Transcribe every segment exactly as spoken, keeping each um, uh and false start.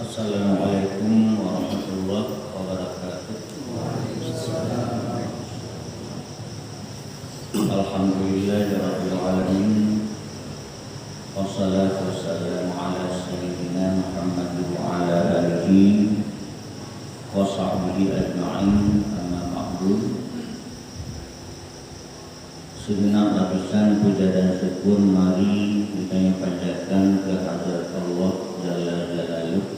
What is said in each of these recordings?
Assalamualaikum warahmatullahi wabarakatuh. Alhamdulillahirabbil alamin. Wassalatu wassalamu ala sayyidina Muhammad wa ala alihi wa sahbihi ajma'in. Amma ba'du. Segenap lapisan puja dan syukur mari geutanyoe panjatkan keu hadrat Allah Jalla Jalaluh,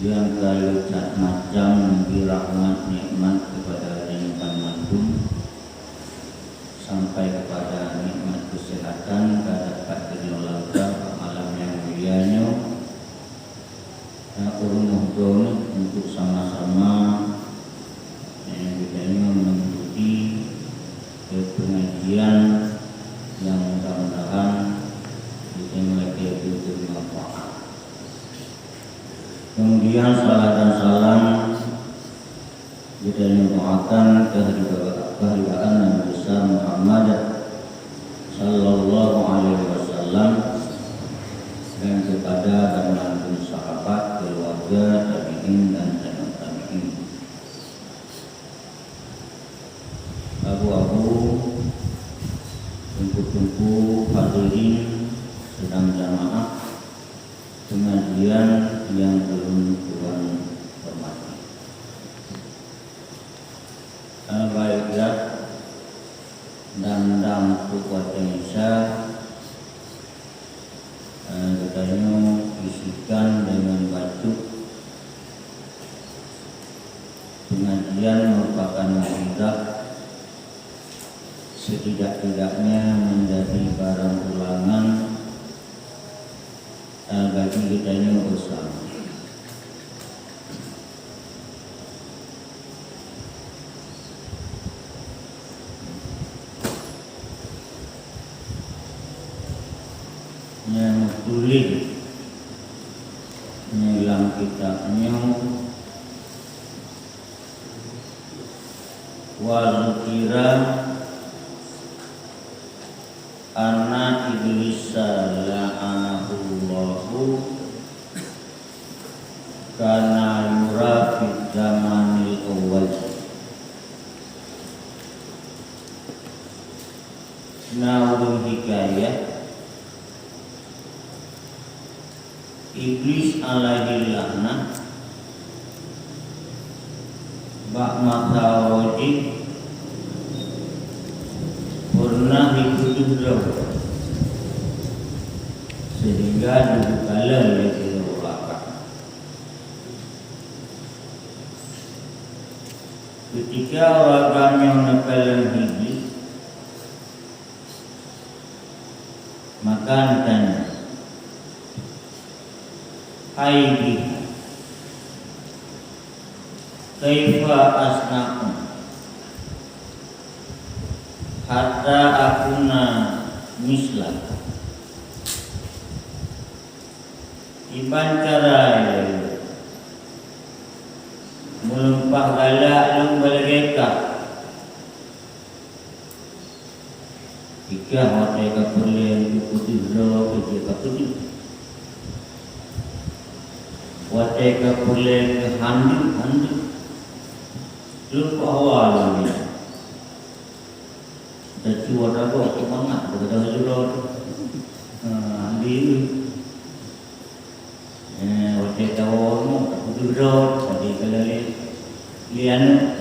nyang ka leucah macam neubri rahmat nikmat keupada geutanyoe banmandum, sampai keupada nikmat keuseuhatan ka dapat geutanyoe langkah bak malam nyang mulia nyoe. Nah, ureueng muhdhar untuk sama-sama, eh, geutanyoe mengikuti, eh, pengajian yang mudah-mudahan geutanyoe lakée bermanfaat. Kemudian, salat dan salam geutanyoe doakan keuridaan, keuridaan Nabi besar Muhammad sallallahu alaihi wasallam dan kepada banmandum sahabat, keluarga, tabi'in dan tabi'ut tabi'in. Abu-abu, teungku-teungku, hadirin sidang jamaah pengajian yang ulôn tuan hormati. Eh, baik, ya. Dan, dan untuk watée Isya, eh, geutanyoe isikan dengan bacut pengajian merupakan mau'izah, setidak-tidaknya menjadi barang ulangan, eh, bagi geutanyoe bersama. Nyang tuléh nyoe lam kitab nyoe, wa dzukira anna iblisa la'anahullahu kana yura fid zamanil awwal. Na ureueng hikayat, Iblis alaihi laknat bak masa uroe jih pernah jipeuteuh droe, sehingga jeuet geukalon lé sidroe ureueng agam. Keutika ureueng agam nyoe neukalon Iblis, maka neutanyong, "Hai Iblis, kaifa asna'u hatta akuna mislak?" Kiban cara lôn meulimpah galak lôn bak lagée kah. Tika watée ka peureulée keu peudeuh droe, keu jeuet ka peudeuh. Watée ka peureulée keu han deuh, han deuh. Lôn peue hawa lôn nyan. Teucue atra gob keu mangat, keu gata jurot. Ha, han deuh. Eh, watée tawoe rumoh, tapeudeuh droe, tadi ka lé, lé aneuk,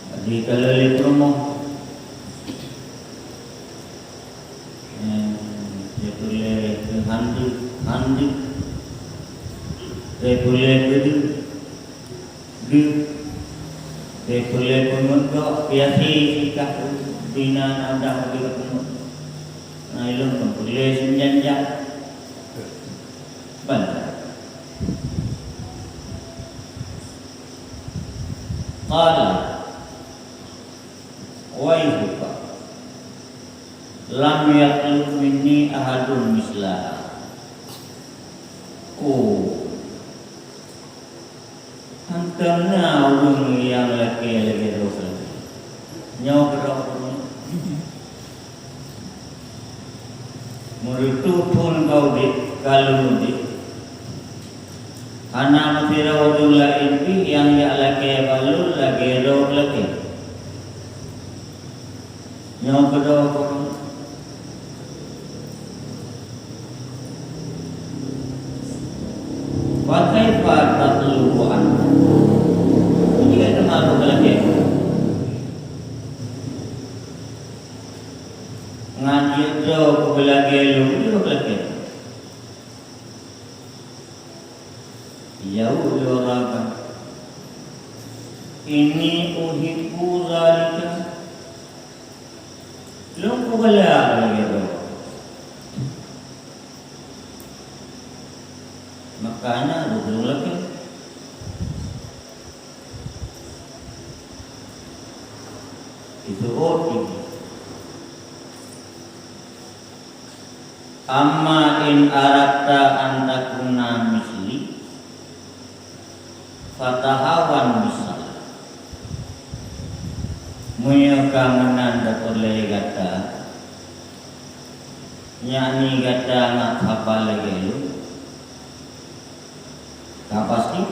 tadi ka lé peurumoh. Eh, teupeulée keu han deuh, han deuh. Teupeulée keu deuh. Deuh, teupeulée peungeut gob, biasa sikak bina na udang beu peungeut. Na ilôn peureulée sinjanjak. Ban. Qala, "Waihuka, lam yatlub minni ahadun mislaha." Oh. Hantom na ureueng nyang lakée lagée droe. Nyoe keudroe ureueng. Meureutoh thon ka udeb, ka lôn udeb, hana meusidroe ureuëng laén pih nyang jak lakée bak lôn lagée droe lakée. Nyoe keudroe keuh. Fakaifa tatlubu anhu? Peue jih teuma keubeulagée? Ngan jeuet droe keubeulagée lôn, peue jih keubeulagée? Jaweueb lé ureuëng nyan, "Inni uhibbu dzalika." Lôn kubalak lagée nyoe. Makanya lôn lakée. Itu oh ini. Amma in aradta an takuna misli, fatahawan bisalah. Meunyoe ka meunan tapeureulée gata, yakni gata ngat haba lagée lôn, ka pasti,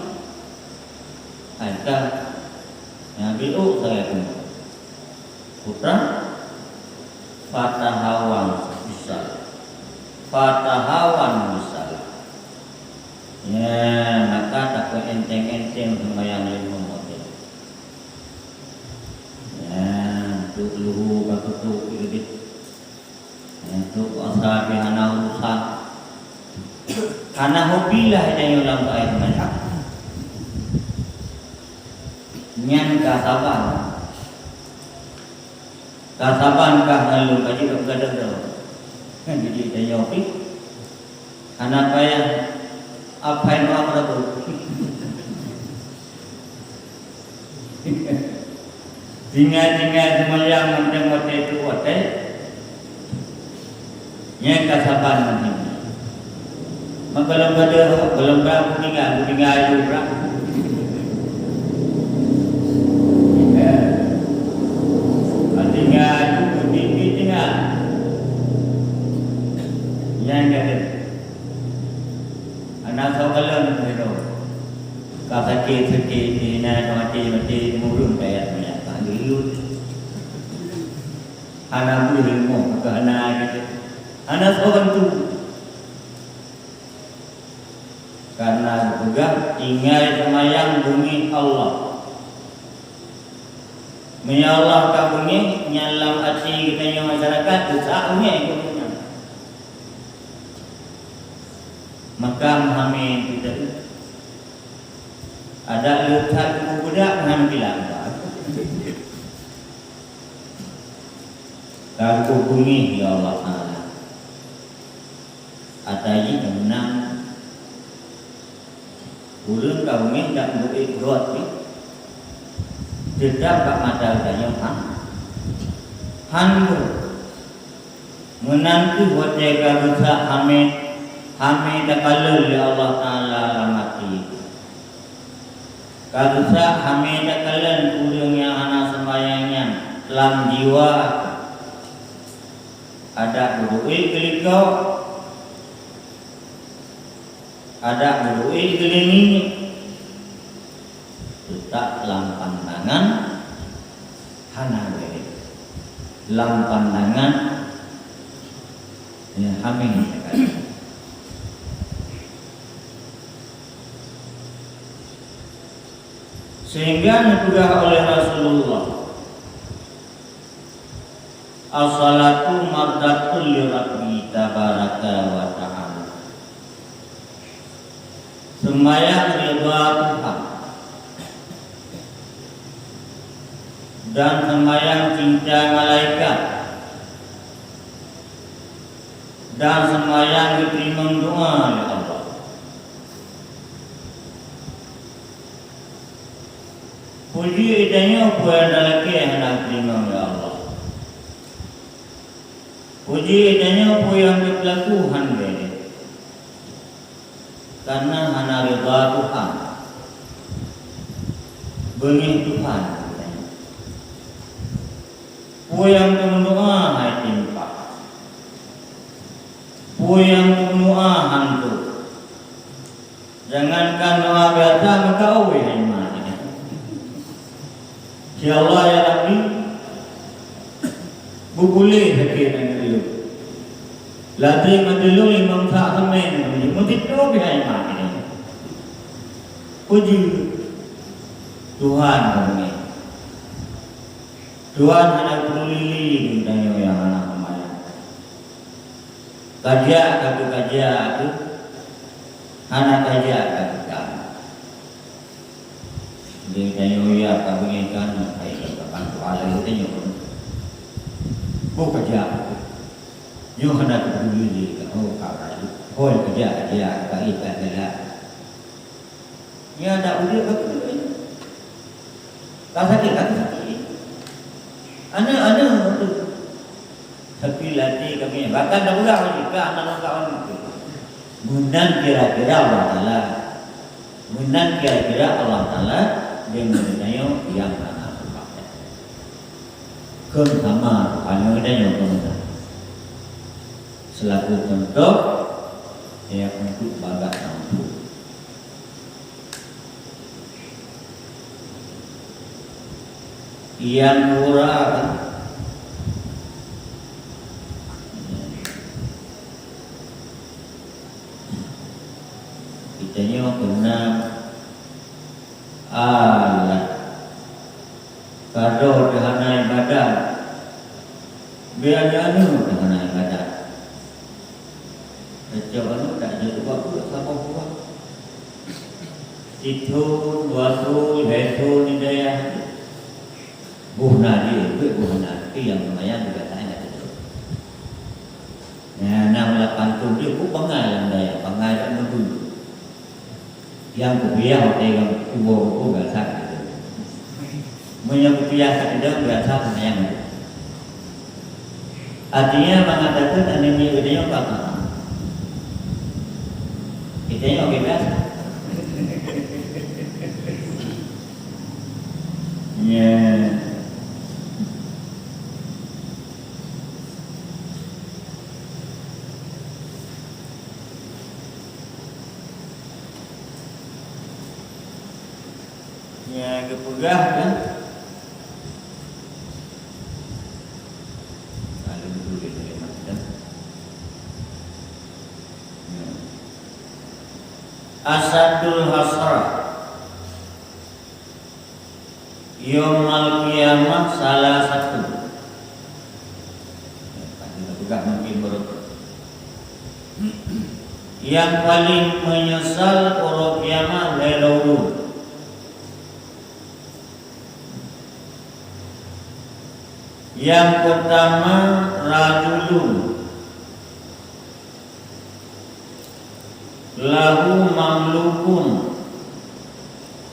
hai ka, nyan biôk sagai keunoe. Putra, fatahawan bisalah. Fatahawan bisalah. Ya, maka takue enteng-enteng seumayang limong watée. Ya, untuk luhu ka tutup gitu deh. Ya, untuk puasa pih hana urusan. Hana hobi lah tanyoe lam soai seumayang. Nyan ka saban. Ka saban kah ngon lôn, ka jeuet lôn gadôh droe. Jadi tanyoe pih hana payah apai meu'ah rabu. Tinggai-tinggai seumayang mantong watée tu watée. Nyan ka saban mantong. Maka lôn gadôh, gohlom ka beutinggai, beutinggai aju brat. Ya. Beutinggai aju, beutinggai tinggai. Nyan gadôh. Hana soe kalon sidroe. Ka sakét-sakét, hina ka maté-maté, murun kayat minyak ka geuyue. Hana beuh ilmu, maka hana gitu. Hana soe bantu. Karena geupeugah tinggai seumayang beungéh Allah. Meunyoe Allah ka beungéh, nyan lam até geutanyoe masyarakat, geusak beungéh geutanyoe. Maka meuhamé kita. Adak leuhat kubu bedak ngon bilang. Ka kubu beungéh, ya Allah Taala. Ata jih meunan. Ureuëng ka beungéh dak meuék rot pih. Teutab bak mata geutanyoe han. Han beuh. Meunan kheueh watée ka geusak hamé, hamé takalon lé Allah Taala lam até. Ka geusak hamé takalon ureuëng nyang hana seumayang nyan lam jiwa. Adak beuduek geulikot, adak beuduek geulingi, teutab lam pandangan hana beuet. Lam pandangan, ya, hamé. Sehingga neupeugah oleh Rasulullah, "As-salatu mardatun li Rabbi tabaraka wa ta'ala." Seumayang ridha Tuhan dan seumayang cinta malaikat dan seumayang geuteurimong doá lé Allah. Puji geutanyoe peue nyang talakée hana geuteurimong lé Allah. Puji geutanyoe peue nyang geupeulaku han beuet. Karena hana ridha Tuhan. Beungéh Tuhan. Peue nyang teumeudoá hai timpa. Peue nyang doa hantu. Jangankan doa biasa, meukaôi hai mak. Ya Allah, ya Rabbi, beupuléh sakét aneuk lôn. Ladôm aneuk lôn limong sak seumén, meusidroe pih hai mak. Puji Tuhan kami. Tuhan hana peduli geutanyoe nyang hana seumayang. Kajak ka teuh kajak teuh, hana kajak ka teuh ka. Geutanyoe ya ka beungéh kan, hai ka bantu alai geutanyoe. Boh kajak teuh. Nyoe hana teupeue lé ka, oh, ka rayeuk. Hôi kajak, kajak, ka éh ka galak. Nyan dak udép ka keuneuk. Ka sakét, ka sakét. Aneuk, aneuk tu. Tapi latih kami, bahkan dah peugah lagi, ka aneuk lôn kawan tu. Meunan kira-kira Allah Taala. Meunan kira-kira Allah Taala deungon tanyoe nyang hana seupah. Kon sama rupanya tanyoe keu meunan. Seulaku contoh, ya, untuk bagak kampung. Nyang murah kan? Geutanyoe keunong alah. Kado teuh hana ibadat. Biaya nyoe teuh hana ibadat. Teucok aneuk dak jeuet ubak buet saboh buah. Sithon, dua thon, lhèe thon di dayah. Boh na jih, buet boh na. Tapi nyang lumayan juga saya nak teucok. Nah, enam lapan thon jih, buet bangai lam dayah, bangai dak meudu. Nyang kupiah watèe nyang tuwoe buku biasa gitu. Meunyoe kupiah kat idong biasa seunang. Artinya mangat takut aneuk miet geutanyoe ka. Geutanyoe biasa. Ya. Nyang geupeugah kan? Lalu ditulis oleh Mas kan? Ya. Asyadul hasrah yaumal qiyamah salasatun. Tadi tapeugah mungkin baru. Nyang paleng meunyeusal uroe kiamat lhèe droe ureueng. Nyang peutama, rajulun lahu mamlukun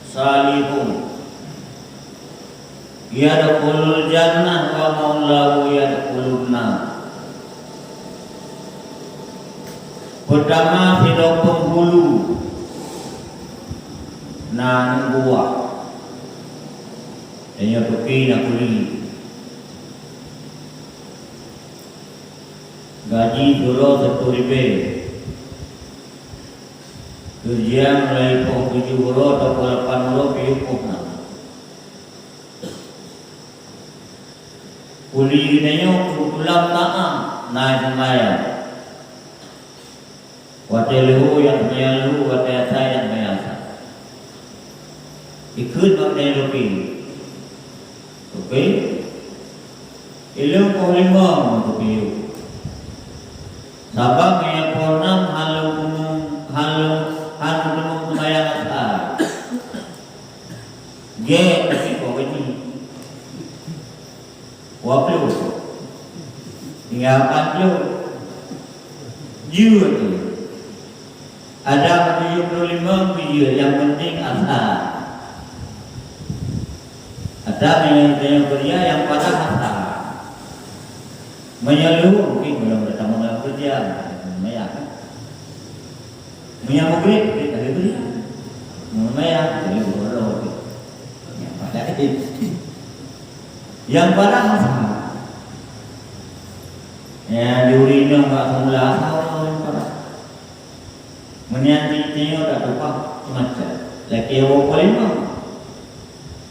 salihun yadkhulul jannah wa maulahu yadkhulun nar. Peutama, sidroe peunghulu na aneuk buah. Tanyoe toke na kuli. Gaji sidroe siploh ribèe. Keureuja mulai poh tujoh uroe atau poh lapan uroe piôh poh na. Kuli geutanyoe keubeutulan taát na seumayang. Watèe leuhô nyang seumayang leuhô, watèe asai nyang seumayang asai. Ikheun bak tanyoe toke. Oke. Ilôn poh limong meukeupiyôh. Sabab meunyoe poh nam hana lôn, hana lôn, hana lôn seumayang asai. Gèt tapi poh gaji. Dua puluh. Tinggai lapan puluh. Jeuet tu. Ada tujuh puluh lima pih jeuet, nyang penting asai. Ada nyang, nyang keureuja nyang padah asai. Meunyoe leuhô mungkin belum ada tamu dalam keureuja, lumayan kan? Meunyoe meugreb, meugreb kali beulian. Meunyoe meumayang, kali uroe. Nyang padah. Nyang padah asai. Ya, di ureueng inong bak seumula asai. Meunyan di tanyoe tak tumpah macam. Laki awak poh lima.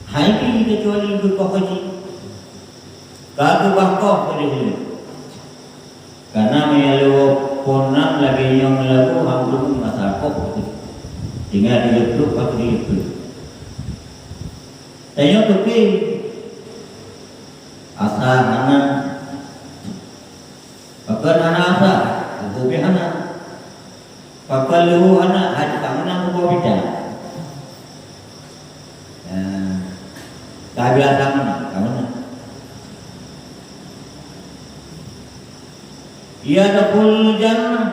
Hai pi kecuali geukoh haji. Ka geubah koh keudeh lé. Karena meunyo lewat poh nam lagèe nyoe meulagu, hampir masa koh. Tinggai di YouTube atau di YouTube. Tanyoe toké. Asa hana. Pakon hana asa? Tuboh pih hana. Pakon leuhô hana? Hai tukang meunan tuboh pih tan. Nah, ka biasa meunan, ka meunan. Yadkhulul jannah,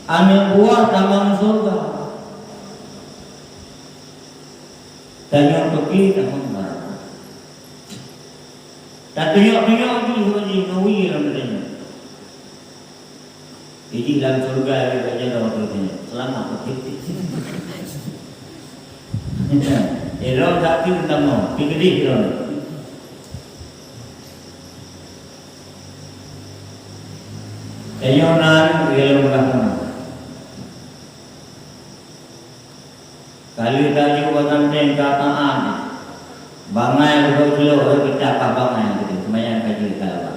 aneuk buah tamong syeuruga. Tanyoe toké tamong neuraka. Tatunyok-tunyok jih, jih ngeui lam donya. Ijih lam syeuruga, ijih lam syeuruga. Selamat. Ilôn tapi utama, pi geudeh ilôn. Tanyoe nan ilôn rahmat. Kali taju bak ganteng ka taat. Bangai beudôh jilôk, rhot peucah bangai gitu. Seumayang ka jeuet ka laba.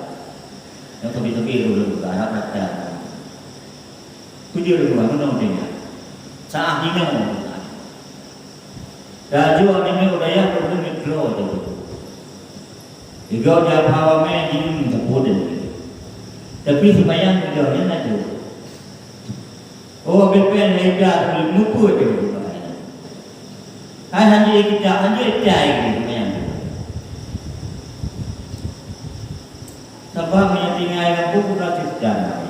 Nyang tobi-tobi dulu, harap rata. Kujur dulu, meunoe tinggai. Saah jinoe. Taju aneuk dayah, ureueng nyoe droe taju. Igoe jak hawa mé jih teupeu deh. Tapi seumayang igoe nyan laju. Oh, B P N Ida mupeue teuh. Hai hanjeuet kita, hanjeuet cai seumayang. Sabab meunyo tinggai lam buku berarti sejarah.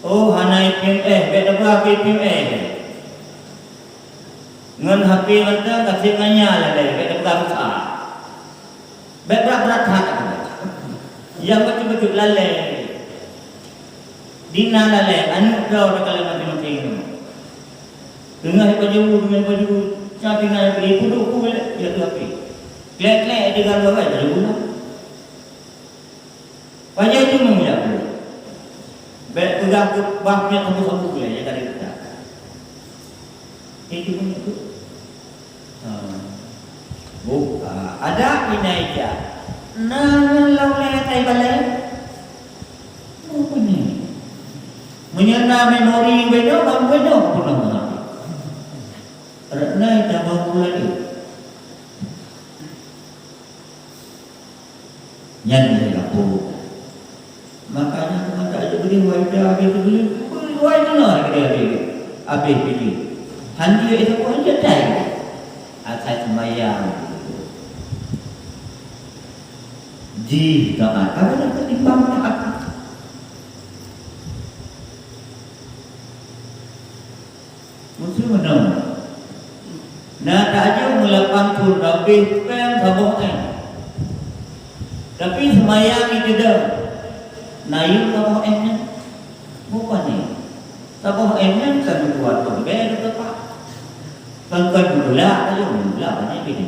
Oh, hana I P M S, bèk teuba I P M S. Ngon H P mantong ka sép nganya lalé, bèk teupeugah rusak. Bèk brat-brat that. Nyang bacut-bacut lalé. Dina lalé, aneuk droe takalon maté-maté nyoe. Teungoh baju, teungoh baju, cantik ngai, ibu duku lé, ya tu api. Klek-klek, dia galau, eh, baju guna. Pajan itu meunyoe aku. Bèk peugah keu bah nyan sabu-sabu lé, ya, dari kita. Itu pun itu. Ha. Buka. Ada inai ja. Nah, nyan lau lé tai balai. Apa ni? Meunyoe na memori beunyoe, bang beunyoe pun nama. Rek nai tambah pula dia. Nyan lé lapor. Makanya teuma tak jeuet bri wai da habéh teubeli, bri wai teunoh lagèe habéh, habéh pih. Hanjeuet itu pun hanjeuet tai. Asai seumayang. Jih taat, apa nak ketimbang taat? Meusti meunoe. Na tajak meulapan thon rabeh péng saboh éng. Tapi seumayang di deudeueng, na yum saboh éng nyan. Bukan ni. Saboh éng nyan kan dua thon, bèk dua tepak. Kan, kan gula, ayo gula banyak bini.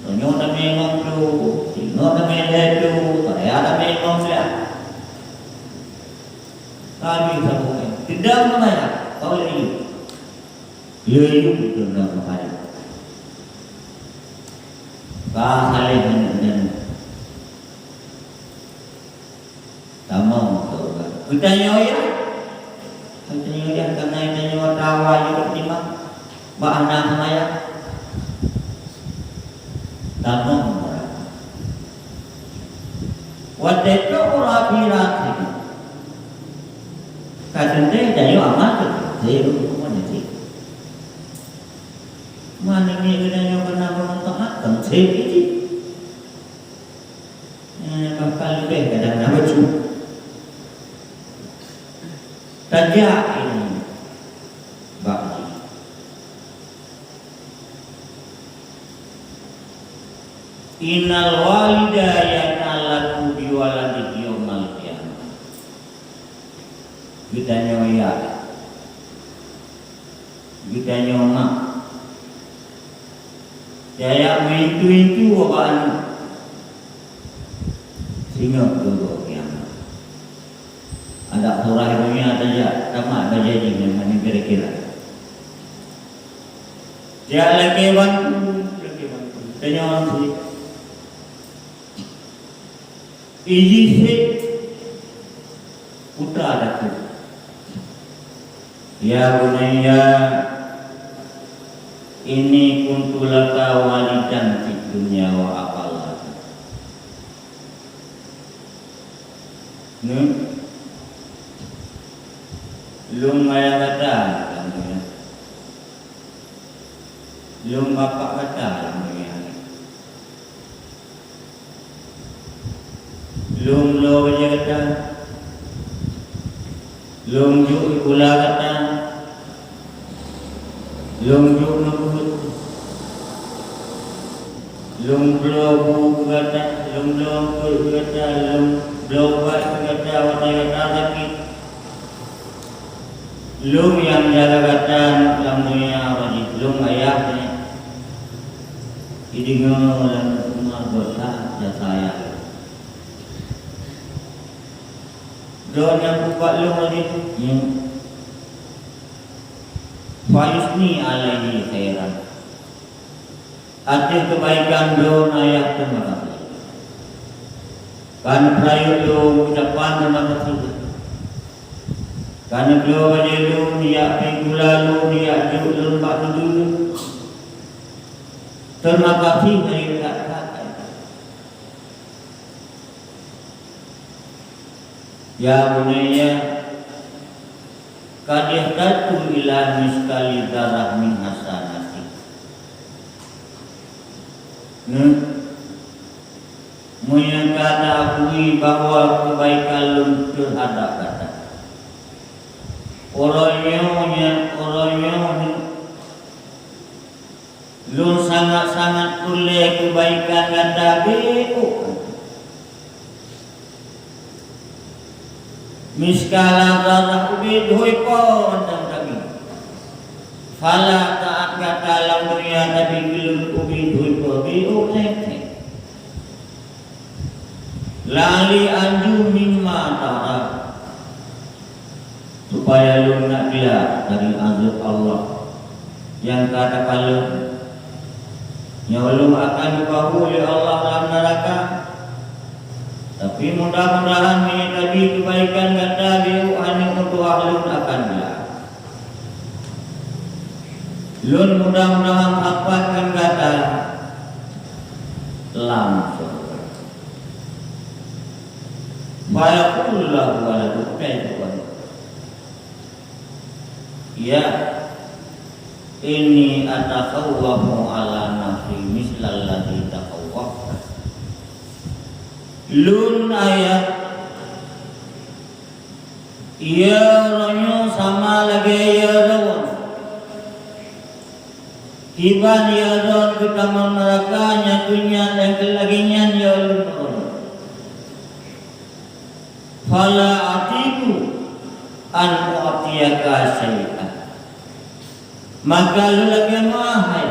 Tanyoe tamé limong ploh, singoh tamé lhèe ploh, raya tamé limong siat. Kami saboh éng. Dendam keupada kau lé yum. Lé yum dendam keupada. Ka saléh nyan. Tamong syeuruga. Geutanyoe ya? Geutanyoe ya, keunan tanyoe tawa yue teurimong bak hana seumayang. Tamong syeuruga. Watèe trok uroe akhirat, ka teuntèe tanyoe amal teuntèe huköman nyan cit. Meunyoe geutanyoe keunan meurumpok, kan cit. Eh, bahkan leubeh kadang na bacut. Tajak ini bak jih. Innal walida yata'allaqu biwaladihi yaumal qiyamah. Geutanyoe ya. Geutanyoe mak. Tajak meuintu-intu ubak aneuk. Ingat dulu kiamat. Adak purah dunia tajak, tamat bajée jih ngon hana kira-kira. Tiak lagée bantu, lagée bantu. Tanyoe sih. Iji sih putra datu. Ya bunayya, inni kuntu laka walidan fid dunya wa abal akhirah. Neu, lôn ayah gata lam donya. Lôn bapak gata lam donya. Lôn bloe bajée gata. Lôn jok sikula gata. Lôn jok neubeuet. Lôn bloe bu keu gata, lôn bloe eungkôt keu gata, lôn bloe ubat keu gata watée gata sakét. Lôn nyang jaga gata lam donya, lôn ayah nyan. Jideungoe lam teuma gata jasa ayah. Droeneuh peubuet lôn lagée nyoe. Fa yusni alaihi khairan. Ateueh keubaikan droeneuh ayah teurimong gaséh. Ka neupeurayeuk lôn ucapan teurimong gaséh. Ka neubloe bajée lôn, jak piep gula lôn, jak jok lôn bak keudeueng. Teurimong gaséh lagée that-that. Ya bunayya, qad ihtadtu ila miskali dzarrah min hasanati. Neu, meunyoe ka taakui bahwa keubaikan lôn teuhadap gata, uroe nyoe, uroe nyoe, lôn sangat-sangat peureulée keubaikan gata beuh. Miskala dzarrah ubit hui po mantong tabi. Fala taát gata lam donya tabi keu lôn ubit hui po beuh lé. Lali anju mimma tara, supaya lôn nak glak dari azab Allah nyang ka takalon. Nyoe lôn akan geubahu lé Allah lam naraka. Tapi mudah-mudahan meunyoe tabi keubaikan gata beuh aneuk meutuah lôn akan glak. Lôn mudah-mudahan sapat ngon gata lam syeuruga. Fa yaqulu lahu waladuhu, ya, inni atakhawwafu ala nafsi mislalladzi takhawwafta. Lôn ayah, ya droeneuh sama lagée ya droeneuh. Kiban ya droeneuh geutamong neuraka, nyan keuh nyan nyang keu lagée nyan ya lôn droeneuh. Fala atiqu an u'tiyaka syai'an. Maka lôn lakée meu'ah, hai.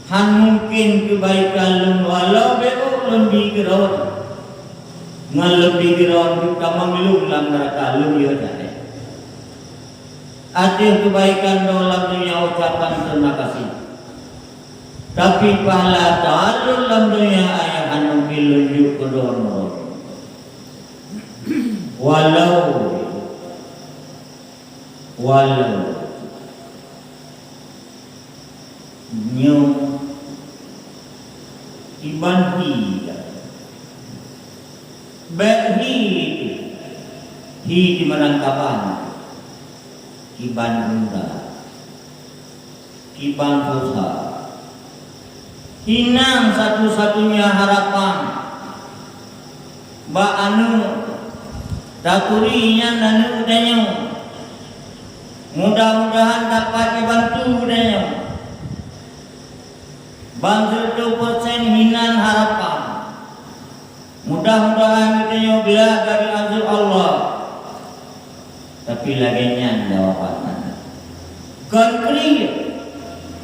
Han mungken keubaikan lôn walau beuh lôn bi keu droeneuh. Ngon lôn bi keu droeneuh geutamong lôn lam neuraka lôn yue jadeh. Ateueh keubaikan droe lam donya ucapan teurimong gaséh. Tapi pahala taat lôn lam donya ayah han mungken lôn jok keu droeneuh. Walau, walau nyoe kiban hi, bék hi, hi di meurangkaban, kiban runda, kiban susah. Hinan satu-satunya harapan bak aneuk, taturi nyan aneuk geutanyoe. Mudah-mudahan dapat jibantu geutanyoe. Ban sireutoh persen hinan harapan. Mudah-mudahan geutanyoe glak dari azab Allah. Tapi lagée nyan jawaban aneuk. Kon kriet,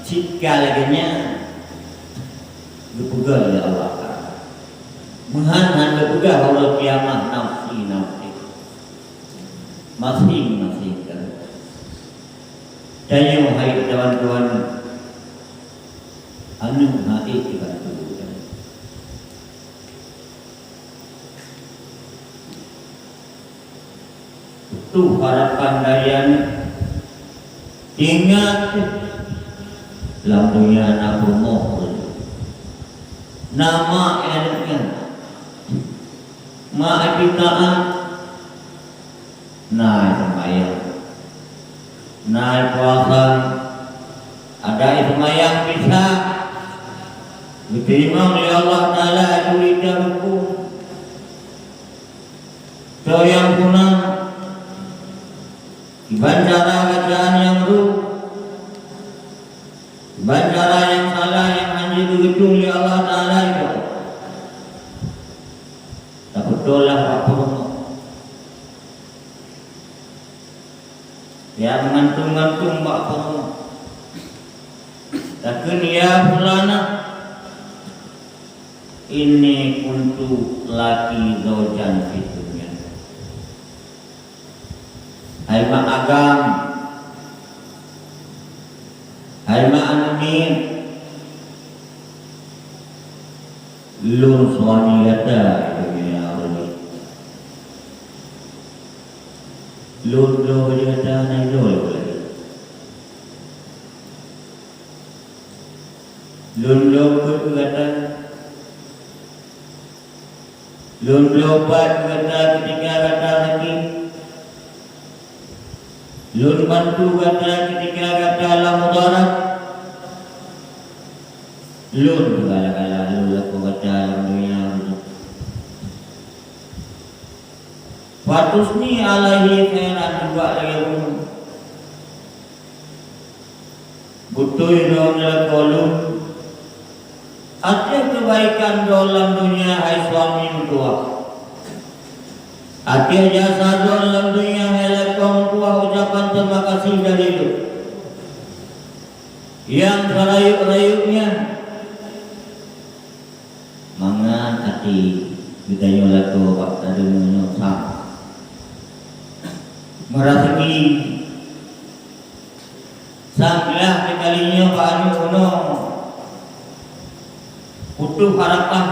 cit ka lagée nyan geupeugah lé Allah Taala. Meuhan han geupeugah uroe kiamat nafsi-nafsi. Maséng-maséng kan. Tanyoe hai tuan-tuan, aneuk hai dibantu kan. Tuh harapan dari aneuk. Ingat, lam donya na peurumoh. Na mak aneuk nyan. Mak ipitaat, na seumayang, na puasa, ada seumayang bisa, geuteurimong lé Allah Taala gurita rukun. Soe nyang punah, kiban cara bacaan nyang ruh, kiban cara nyang salah nyang hana geuteurimong lé Allah Taala itu. Tapeutôh lah bak peurumoh. Ya meugantung-gantung bak peurumoh. Takheun ya fulana, inni kuntu laki zaujan fid dunya. Hai mak agam, hai mak aneuk miet, lôn suami gata di dunia ini. Lôn bloe bak gata na ilôn lôn lagèe. Lôn bloe peuet keu gata. Lôn bloe ubat keu gata keutika gata sakét. Lôn bantu gata keutika gata lam mudarat. Lôn gala-gala lôn lakoe gata lam donya nyoe. Fatusni alaihi khairan, juga lagèe ulôn. Beutôi droe neulakoe lôn ateueh keubaikan droe lam donya hai suami meutuah. Ateueh jasa droe lam donya hai lakoe meutuah ucapan teumakasih dari lôn. Nyang seurayeuk-rayeuk nyan, mangat até geutanyoe lakoe bak tadeungoe nyoe sang. Meuraseuki sang lah kali nyoe bak aneuk unoe putôh harapan.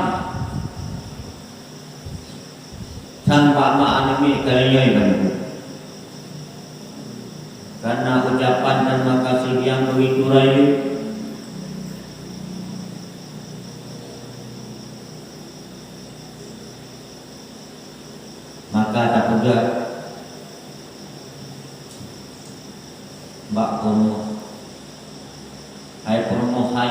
Sang bak mak aneuk miet kali nyoe ibantu. Karena ucapan teumakasih nyang beugitu rayeuk, maka tapeugah bak peurumoh, hai peurumoh hai,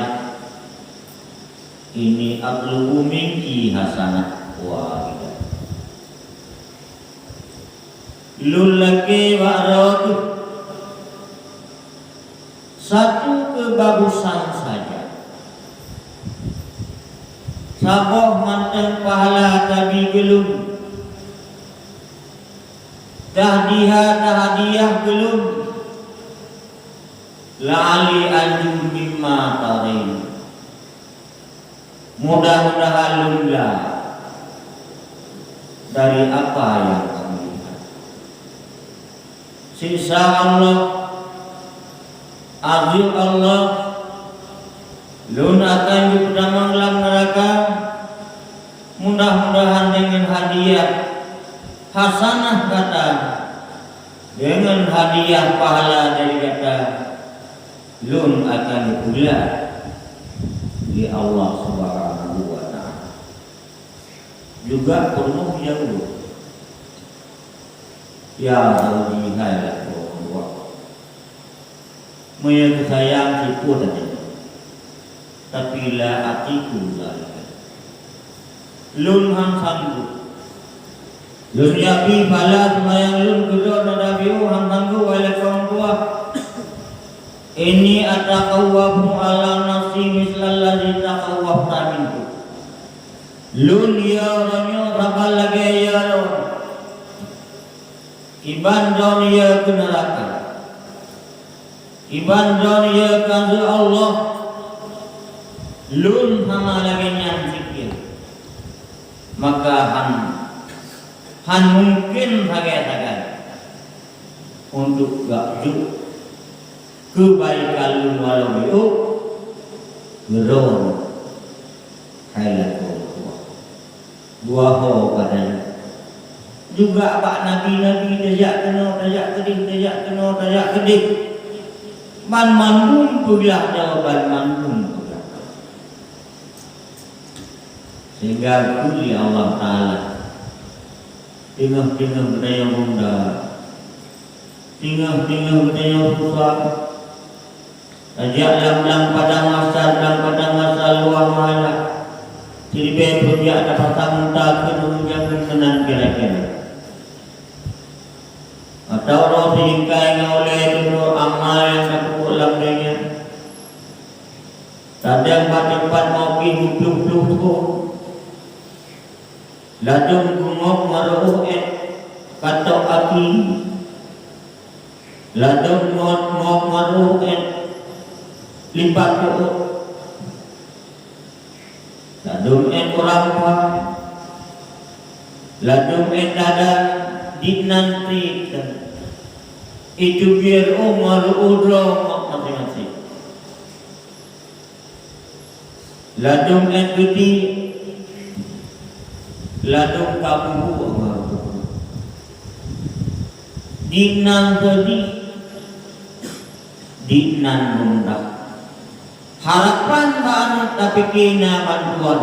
inni atlubu minki hasanah wahidah. Lôn lakèe bak droe teuh satu keubagusan saja. Saboh mantong pahala tabi keu lôn, tahdiha tahadiah keu lôn, la'ali anju mimma tarain. Mudah-mudahan lôn la dari apa nyang kamu lihat. Siksa Allah, azeub Allah, lôn akan geupeutamong lam neuraka. Mudah-mudahan deungon hadiah hasanah gata, deungon hadiah pahala dari gata, lôn akan geupeugleh lé Allah Subhanahu wa Ta'ala. Juga peurumoh jaweueb, "Ya zauji, hai lakoe lôn, meunyoe geusayang sipôt aja, tapi la atiku zalika." Lôn han sanggup. Lôn jak bi pahala seumayang lôn keudroe nada biôh han sanggup, wahai lakoe meutuah. Inni atakhawwafu ala nafsi mislalladzi takhawwafta minhu. Lôn yö uroe nyoe saban lagèe yö droe. Kiban droe yö keu neuraka. Kiban droe yö keu azeub Allah. Lôn sama lagèe nyan sipie. Maka han, han mungken sagai-sagai untuk gak jok keubaikan lôn walau yoh keudroe hai lakoe tuha. Dua ho padahai. Juga bak nabi-nabi tajak keunoe, tajak keudeh, tajak keunoe, tajak keudeh. Banmandum peugah jawaban, mandum peugah. Sehingga geukheun lé Allah Taala, teungoh-teungoh geutanyoe gundah, teungoh-teungoh geutanyoe susah, tajak lam, lam padang mahsyar, lam padang mahsyar luwah meuhala, siribée peue jak tapasang unta keu ureuëng jameun meunan kira-kira. Atawa roh seuingkai ngon ulée tundok amal nyang tapeubuet lam donya. Kadang bak teumpat mauqif meupluh-pluh thon. Ladôm geungok maroh ék katok aki. Ladôm ngot ngok maroh ék lipat peuet. Ladôm ék urang pah. Ladôm ék dada di nan trik. Itu biar oh maroh droe ngok maséng-maséng. Ladôm ék geuti, ladôm ka bubu. Di nan seudeh, di nan gundah. Harapan bak aneuk tapike na bantuan,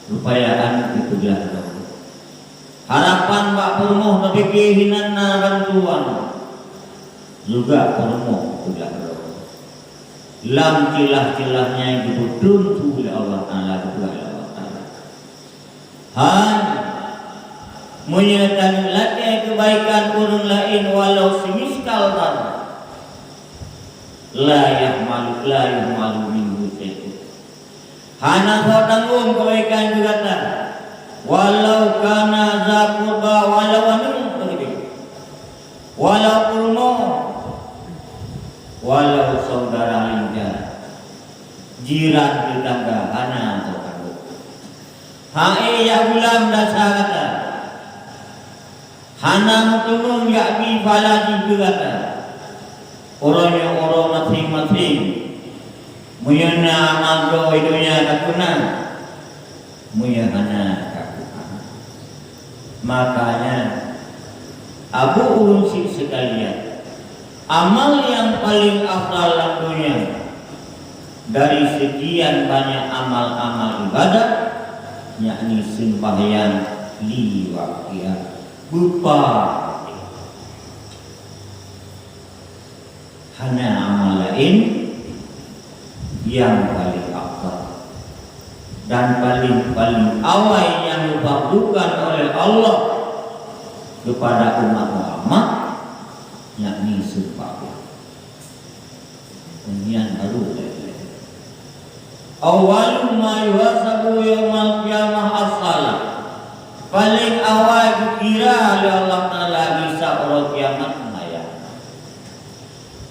supaya aneuk geupeugah lom. Harapan bak peurumoh tapike hinan na bantuan, juga peurumoh geupeugah lom. Lam ceulah-ceulah nyan geupeutrön su lé Allah Taala, geupeugah lé Allah Taala. Hai, meunyoe taneuk lakée keubaikan ureuëng laén walau simiskal zarrah, la yahmalu, la yuhmalu minhu syai'un. Hana soe tanggong keubaikan keu gata, walau kana za qurba, walau aneuk teuh, walau peurumoh, walau syedara linto, jiran teutangga, hana soe tanggong. Hai ya gulam, desya gata, hana meuteumé jak bi phala jih keu gata. Uroe nyoe uroe maséng-maséng. Meunyoe na amal droe donya takheun na, meunyoe hana takheun hana. Makanya, abu ureuëng syiek sekalian, amal nyang paleng afdal lam donya dari sekian banyak amal-amal ibadah, yakni sembahyang li waqtiha, beupa. Hana amal laén nyang paleng afdal dan paleng-paleng awai nyang geufardukan oleh Allah kepada umat Muhammad, yakni sembahyang. Nyan baru laén-laén. Awwalu ma yuhasabu yaumal qiyamah as-shalah. Paleng awai geukira lé Allah Taala gisa uroe kiamat seumayang.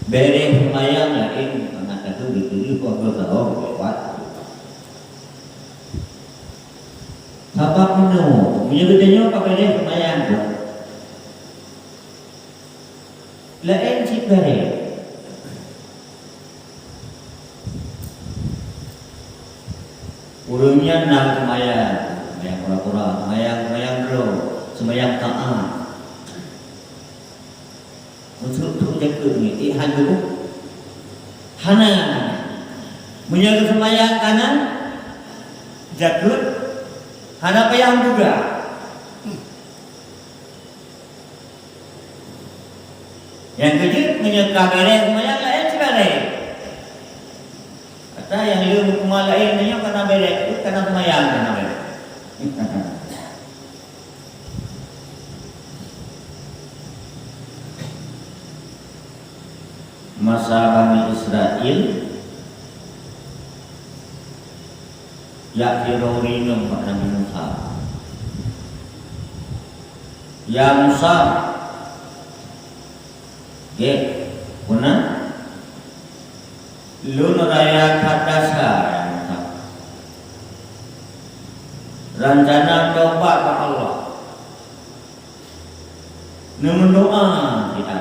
Béréh seumayang laén, mangat tateuk geuturi poh dua tahun lewat. Sabab meunoe, meunyoe geutanyoe ka béréh seumayang tu, laén cit béréh. Ureuëng nyan na seumayang, seumayang pura-pura, seumayang, seumayang droe, seumayang taat. Meutrok-trok jakeuet nyoe, ék han geuboh? Hana. Meunyoe geuseumayang kana jakeuet, hana payah geupeugah. Nyang keujeuet, meunyoe ka béréh seumayang, laén sibarée. Ata nyang lheueh huköman laén, meunyoe kana béréh, kana seumayang, kana béréh. Masa Bani Israel jak sidroe ureuëng inong bak Nabi Musa. "Ya Musa, gét, peuna lôn raya that desya, ya Musa. Rencana taubat bak Allah. Neumeudoa kita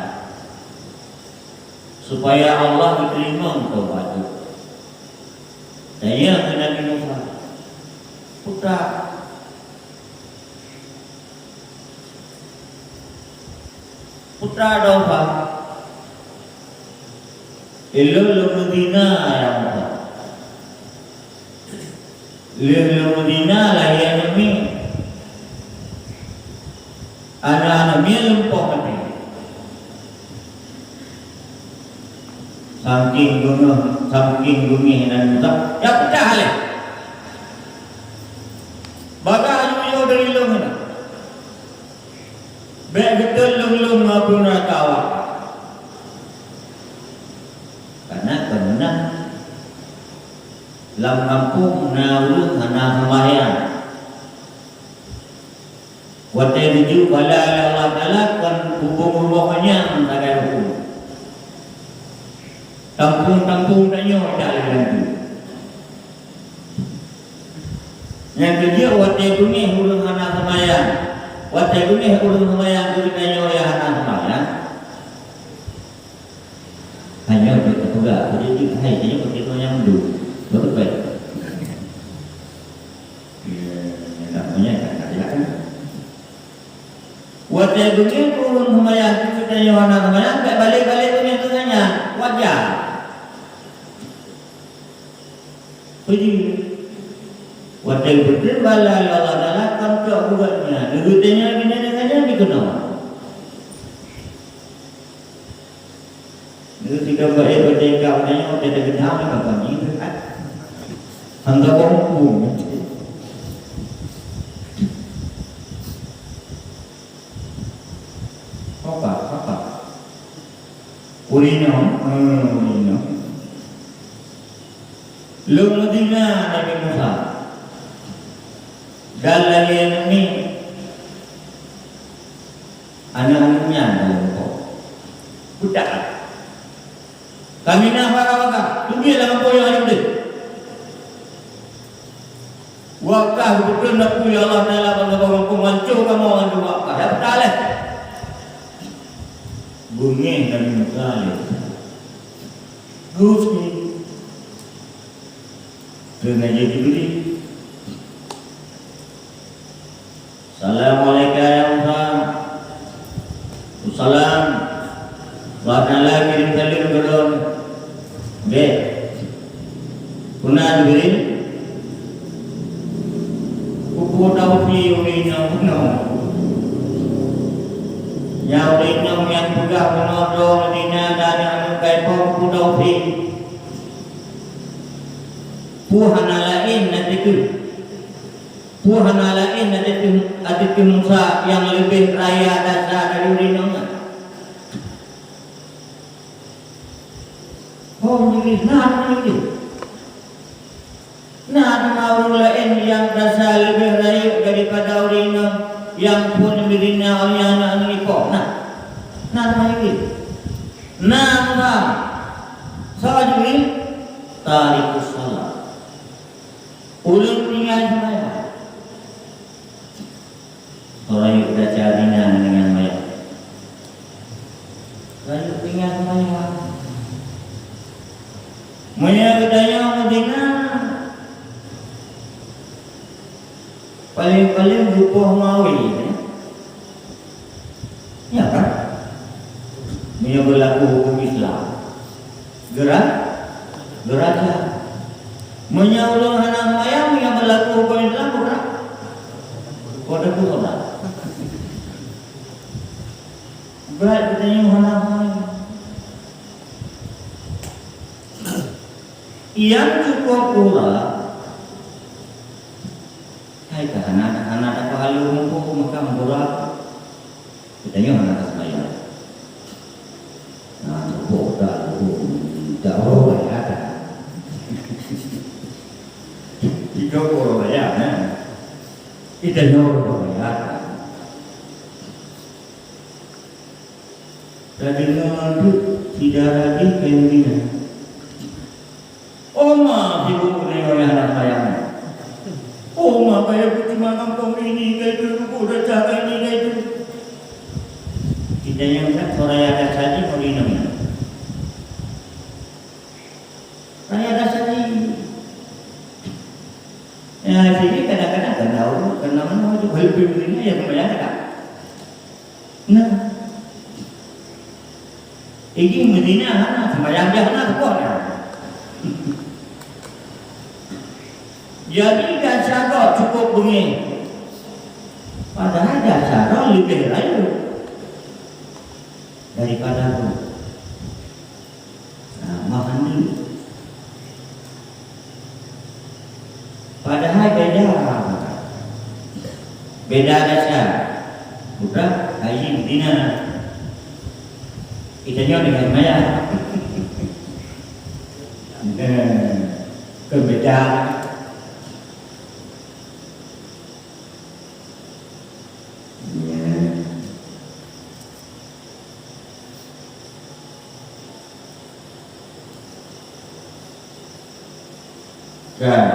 supaya Allah geuteurimong taubat. Tanya keu Nabi Musa, "Putra, putra dosa, ilôn lôn meuzina, ya Allah." Lheueh lôn meuzina lahé aneuëk miet. Aneuëk-aneuëk miet lôn poh maté. Saking beungéh, saking beungéh Nabi Musa, ya peucah lé. Bagah yue dari lôn na. Bék geuteuet lôn-lôn ngon apui neuraka awak. Karena keunong lam gampông na ureuëng hana seumayang. Watée geujok bala lé Allah Taala kon hubong rumoh nyang sagai rukun. Tampung-tampung tanyoe jak lé laju. Nyang keujeuet watée beungéh ureuëng hana seumayang. Watée beungéh ureuëng seumayang keu geutanyoe nyang hana seumayang. Hanya untuk peugah, jadi hai, jadi pakai tu yang tu. Betul baik. Ya, nak punya kan ada kan. Watée beungéh ureuëng seumayang keu geutanyoe hana seumayang, bèk balek-balek beungéh keu geutanyoe. Wajar. Peue jih? Watée beutôi bala lé Allah Taala, kon trok buet nyan. Geutanyoe bina dengan nyan dikeunong. Nyoe sidroe bak-e bak tingkah nyoe, watée teugeudang, ka kami dekat. Hangga bak muphom. Apa? Apa? Ureueng inong, eh, ureueng inong. Lôn meuzina Nabi Musa. Dan lagée nyan, aneuëk-aneuëk nyan lôn poh. Budak. Kami na para wakah, teubiet lam gampông nyoe hana udeb. Wakah geupeutreun apui Allah Taala bak gampông, manco kamoe ngon wakah. Ya, beutah lé. Beungéh Nabi Musa lé. Gusti. Keu Nabi Jibril. Assalamualaikum ya Musa. Wassalam. Allah Taala kirim saleuem keu lôn. Bèk. Peue na Jibril? Peue taufi ureueng inong bunoe. Nyan ureueng inong nyang peugah bunoe droe Madinah dan aneuëk kaipoh peue taufi. Peue hana laén na teukeue. Peue hana laén ateueh, ateueh Musa nyang leubeh raya dasa dari ureueng inong nyan? Oh, Jibril, na, na, Jibril. Na, na ureueng laén nyang dasa leubeh rayeuk daripada ureueng inong nyang phon meurina awaknyan na ngon ipok. Na. Na, na, Jibril. Na, na. Soe Jibril? Tarikus shalah. Ulôn tinggai seumayang. Soe rayeuk desya zina ngon nyang mayang? Rayeuk tinggai seumayang. Meunyoe geutanyoe meuzina, paleng-paleng geupoh mawe, ya. Ya kan? Meunyoe beulaku huköm Islam, geura-, geuraja. Meunyoe ureueng hana seumayang, meunyoe beulaku huköm Islam, geura-, kode tu geura. Brat geutanyoe hana seumayang. Nyang cukup urat, hai ka hana, hana tapeuhalo muphom maka meugurat. Geutanyoe hana taseumayang. Nah, cukup urat, cukup, tak roh, ya kan? Tiga puluh ya, nah. Geutanyoe roh, ya kan? Tadeungoe teuk syedara jih kayém binéh. Oma sibuk nyoe nyang hana sayang. Oma kayém peucuma Nyang that raya dasar jih mau di nang. Raya dasar jih. Ya, jadi kadang-kadang kena urut, kena mana, itu lebih begini ya, kebanyakan. Nah. Ini Madinah hana, sembahyang dia hana, sebuah dia. Jadi, dasar cukup bengih. Padahal dasar lebih rayeuk daripada tu. Nah, mahan dulu. Padahal beda. Beda dasar. Bukan haji Madinah. Kita nyoe dengan maya. Nah, kan beda. Ya. Kan.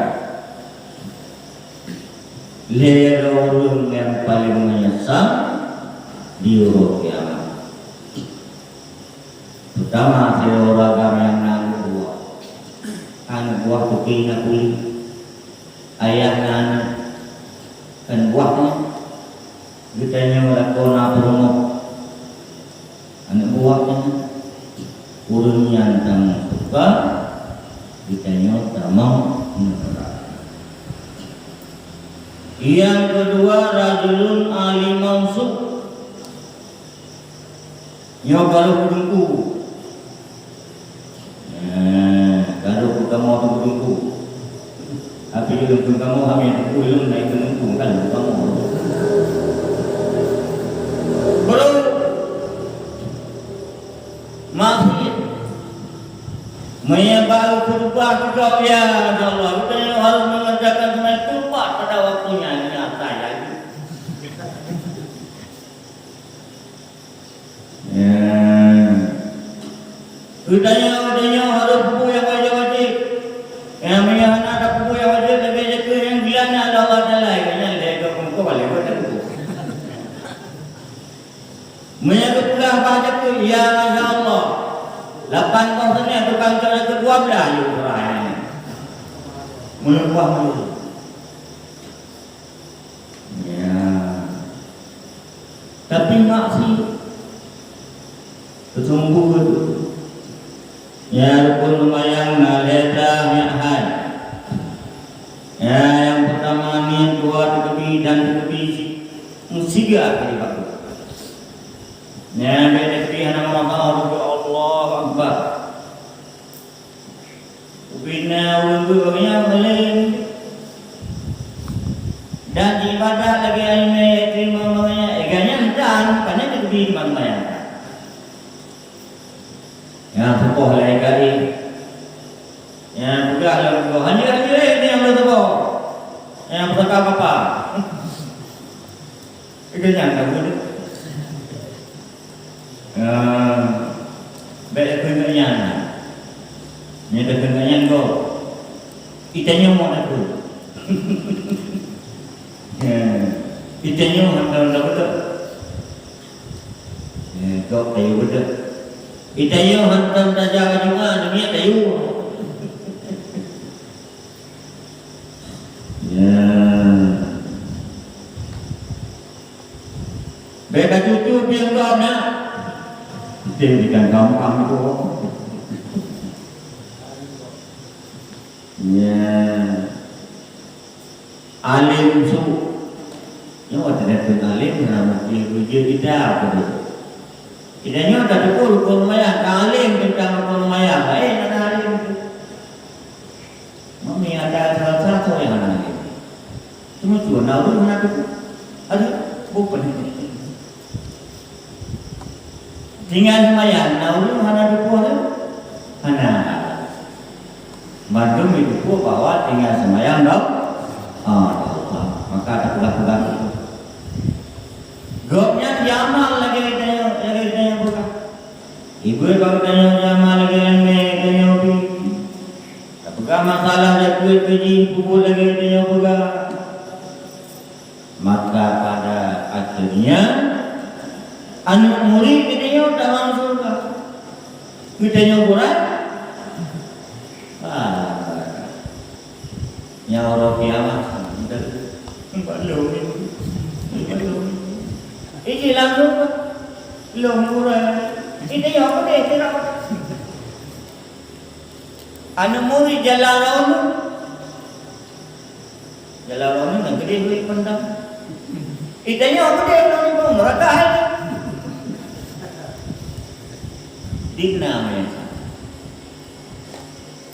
Lhèe droe ureueng nyang paleng meunyeusal di uroe kiamat. Peutama, sidroe ureueng agam nyang na aneuk buah. Aneuk buah putih na kulit. Ayah na aneuk. Kan buah nyan. Geutanyoe lakoe na peurumoh. Aneuk buah nyan, ureueng nyan tamong syeuruga, geutanyoe tamong neuraka. Nyang keudua, rajulun alimun su'. Nyoe barô peudeueng ku. Nah, gadoh peukamoe teungku-teungku. Tapi lôn peukamoe hana teungku lôn, na teungku kan peukamoe. Bro, maksud, meunyoe baru khutbah keudroe, ya Allah, kita harus mengerjakan semua khutbah pada waktunya, ini apa ya? Ya. Geutanyoe, geutanyoe harôh peubuet nyang wajéb-wajéb. Nyang meunyoe hana tapeubuet nyang wajéb, lagèe jeuet keu nyang geulanat lé Allah Taala, nyan lé gob muphom lé gob teuku. Meunyoe geupeugah bah jeuet keu, ya, masya Allah. Lapan boh seuneh tukang cok jeuet keu dua blah, yue peuraya nyan. Meunyoe buah meunyoe. Ya. Tapi maksiet. Teuseumbua tu. Ya, rukun seumayang na lhèe blah nyan hai. Ya, nyang peutama niet, dua teukeubit dan teukeubit si-, meusiga kali baku. Ya, bèk teukeubit hana meurumpok, Allahu Akbar. Ubena ureueng geuh nyan malém. Dan ibadat lagèe ileumèe yatim ureueng nyan, eh, gobnyan dan, pane teukeubit teuma seumayang. Nyang teupoh lagèe gari. Nyang peugah lom geuh, "Hanjeuet, hanjeuet, eh, ni nyang teupoh." Nyang peusaka papa. Itu nyan ka buet. Ah, bèk takheun nyan. Nyan takheun nyan gob. Itanyoe mok takheun. Ya. Itanyoe hantom takheun. Ya, gob tayue beudôh. Itanyoe hantom tajaga Jumat, demi tayue. Ya. Bèk ka cucu pieng gob na. Pieng ikan gampang tu. Ya. Alim su. Nyoe watèe takheun alim, na mungkin geujeue kita apa tu. Kita nyoe tateupeue rukun seumayang, ka alim teuntang rukun seumayang, laén hana alim tu. Mami ada salah satu yang hana alim. Cuma tu na ureueng hana teupeue. Aduh, bukan. Tinggai seumayang, na ureueng hana teupeue tu? Hana. Mandum jiteupeue bahwa tinggai seumayang dah, ah, dah, maka tapeugah-peugah. Gobnyan jiamal lagèe tanyoe, lagèe tanyoe peugah. Ibu bak tanyoe jiamal lagèe nyan, tanyoe pi. Tapeugah masalah jeuet keu jih, peubuet lagèe tanyoe peugah. Maka pada akhirnya, Aneuk murit geutanyoe tamong syeuruga. Geutanyoe gurèe. Ah, nyoe uroe kiamat. Bak lôn ni. Bak lôn ni. Iji lam lôn. Lôn gurèe. Geutanyoe peudeh sidroe. Aneuk murit jalan droeneuh. Jalan droeneuh nyang keudeh duek pandang. Geutanyoe keudeh droeneuh neuraka hai. Di na meunyoe sa.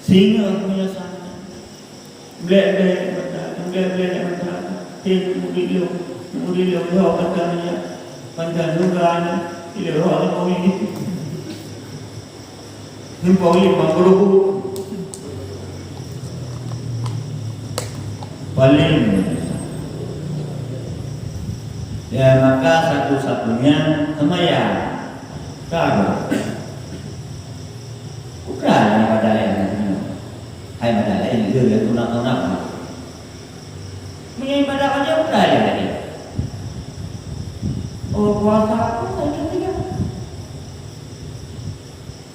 Singoh meunyoe sa. Blek-blek mata, blek-blek mata. Hei, murit lôn, murit lôn, ho mata nyan. Mata syeuruga nyan. Ilée ho nyan. Nyoe pawét mangkeurubu. Paléng. Ya, maka satu-satunya seumayang. Ka. Bukan ibadah laén. Hai ibadah laén, dia yang tunang-tunang. Meunyoe ibadah saja bukan laén. Oh, puasa pun saja tidak.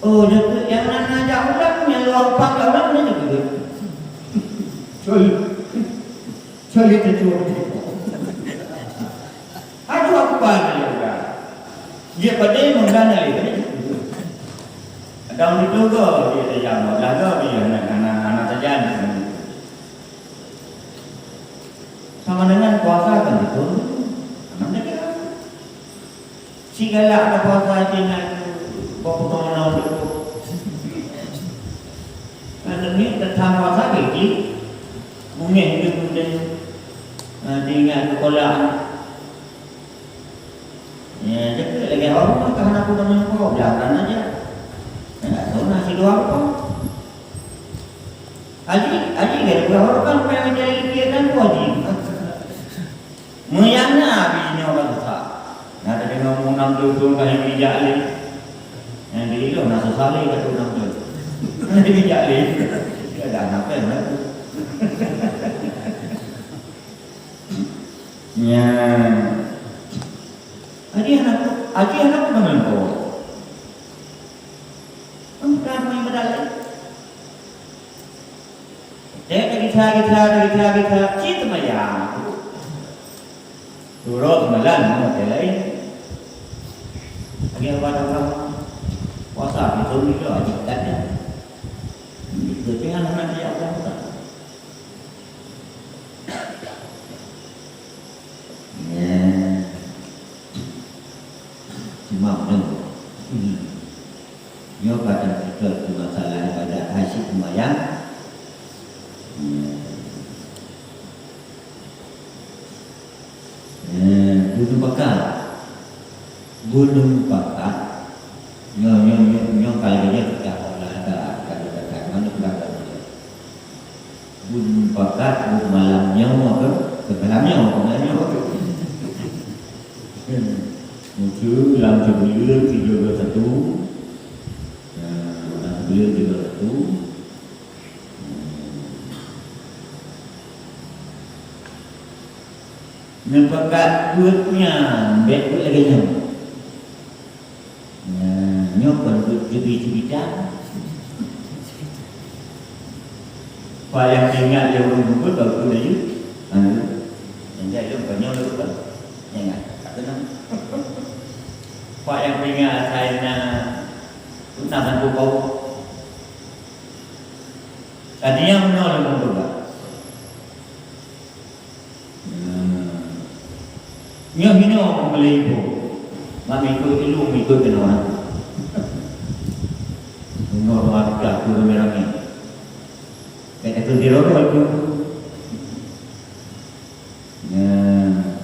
Oh, jeuet nyang na, na jak ulang, nyang luwa rupa jak ulang, nyan jeuet. Sorry. Sorry, teucue. Aduh, aku bangga ya udah. Dia pada menggana lagi. Ada orang itu ke, dia tajam, dah ke, dia nak, nak, nak tajam. Sama dengan puasa kan betul. Sama dengan. Si galak ada puasa je nak bawa potongan orang tu. Kalau ni tetap puasa ke, ki? Mungkin dia pun dia, ah, dia ingat sekolah. Ya, jadi lagi orang mah tahan aku dengan kau, biarkan aja. Ya, tak tahu nasi dua apa. Haji, haji kan, dua orang kan pengen jadi lagi kan, haji. Meuyang na biji nyoe ka susah. Na teudeungoe mu nam ploh thon ka hana jijak lé. Nyang di ilong na susah lé ka tu nam ploh. Hana jijak lé. Ka dah na péng lah tu. Nyan. Aji hana, aji hana peuneumantong. Engkah meuibadat lé. Dek gisa, gisa, gisa, gisa, cit maya. Surok malam, makai lain. Lagi apa dah puasa, itu ni ke, aji tak ada. Itu pihak mana dia apa tak. Ya. Cuma betul. Hmm. Nyoe padub seutôt keu masalah ibadat hai cit seumayang. Hmm. Hmm, bunoe pakat. Bunoe pakat. Nyoe, nyoe, nyoe, nyoe ka lagèe nyoe teuka, ka, ka, ka, ka, ka, Bunoe pakat, buet malam nyoe ke, ke malam nyoe, ke malam nyoe ke. Muncul lam sibuleuen tiga belas satu. Nah, lam sibuleuen tiga belas satu. Neupakat buet nyan, bèk buet lagèe nyoe. Nah, nyoe kon buet jeubit-jeubit. Payah ingat lé ureueng mubuet baru laju. Anu, ingat lé bukan nyoe lé bukan. Ingat, tak tenang. Payah ingat saya na, na sanggup bau. Tadi yang nyoe lé mubuet. Hmm. Nyoe hinoe meuleueh ibu. Mak ikut ilu, ikut keunoe. Bunoe mata ku ramé-ramé. Kata tu di roro tu. Nah.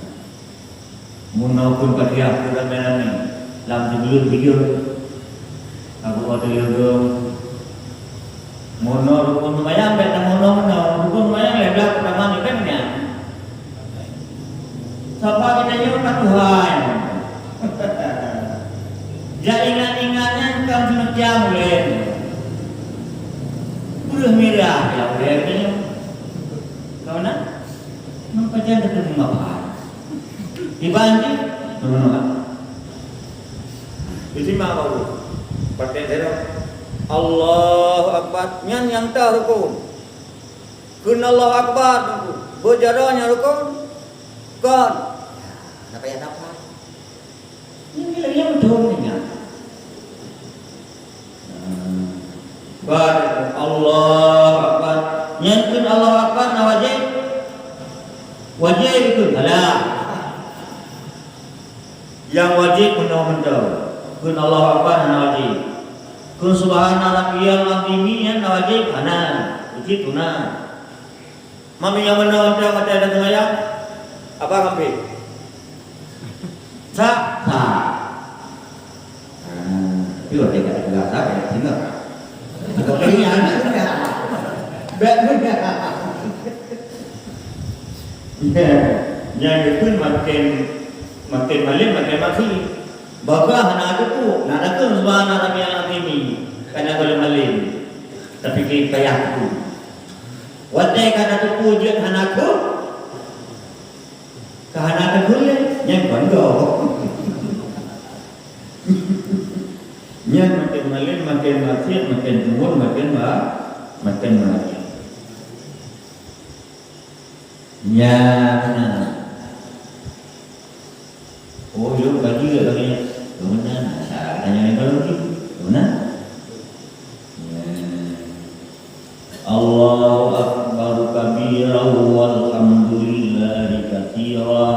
Bunoe pun Fatihah ku ramé-ramé. Lam sibuleuen tiga. Abu Bakar Siddiq. Bunoe rukun seumayang bèk tameunoe-noe. Rukun seumayang lhèe blah peutama nyoe kan nyan. Sapa geutanyoe ka Tuhan. Jak ingat-ingat nyan ka meuneukiam ulèe. Ureueng mirah ya ulèe geutanyoe. Kawan na? Meupajan teupeue meupahan. Iban jih, meuneuha. Simak baru. Pakai terang. Allahu Akbar. Nyan nyang ta rukun. Kheun Allahu Akbar. Beujaroe nyang rukun. Kon. Napa ya napa? Ini lagi yang betul ni kan. Akbar, Allahu Akbar. Nyan kheun Allahu Akbar na wajéb? Wajéb kheun. Alah. Nyang wajéb meunoe mantong. Kheun Allahu Akbar hana wajéb. Kheun Subhana Rabbiyal Azim nyan na wajéb? Hana. Wajéb tuna. Mami nyang meunoe mantong watée na seumayang, abang ambil. Sa, sa. Ah, tapi watée ka teupeugah sa, ka teupeugah. Bukan kali ni, anak muda. Bek muda. Ya, nyang geukheun makin, makin malem, makin maksi. Bahkan hana teupeu, nak datang subhana rabbiyal azim. Kana gohlom malem. Tapi payah teupeu. Watée ka na teupeu jeuet hana kheun, ka hana teupeu lé, nyan kon gob. Nyan makin malem, makin maksiet, makin jumur, makin ma-, makin maksiet. Nyan. Oh, ilôn ka jeuet lagée nyan. Lôn meunan, na syarat geutanyoe nyan ka lôn jeuet. Lôn meunan. Nyan. Allahu akbar kabira walhamdulillahi katsira.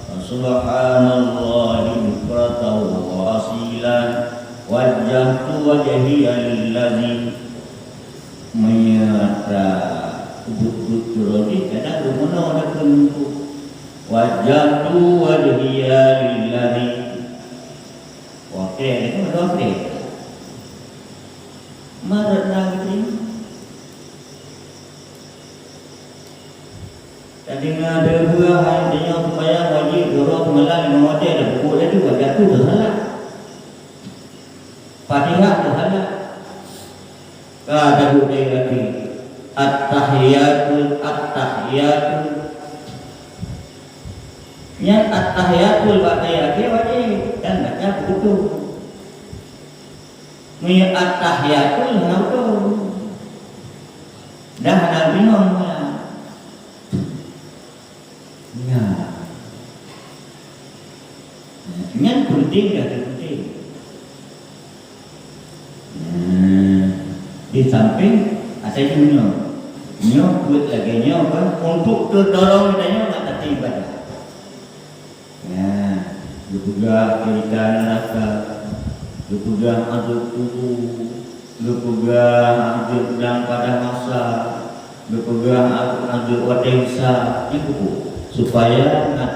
Wa subhanallahi bukratan wa asila. Wajjahtu wajhiya lilladzi Meunyoe atra ubit-ubit keudroe jih, kadang geumeunyoe na keuneuk. Wajjahtu wajhiya lilladzi. Oke, itu udah oke. Maret na geuterima. Tadi na ada dua hal, tanyoe sumbayang wajéb, duroe seumalam limong watée, dah pukul satu, wajjahtu dah salah. Fatihah dah salah. Ka taduek lagi. At-tahiyatu, at-tahiyatu. Nyan at-tahiyatu bak tahiyat wajéb dan baca beutôi. Meunyoe at-tahiyatu hana beutôi. Dah hana bingung. Nyan. Nyan penting dah penting. Nah, di samping asai nyoe, nyoe buet lagée nyoe kan untuk terdorong geutanyoe nak tatem ibadah. Nah, geupeugah cerita neraka, geupeugah azab kubur, geupeugah azab dalam padang mahsyar, geupeugah azab watée hisab, nyan keupeue? Supaya ngat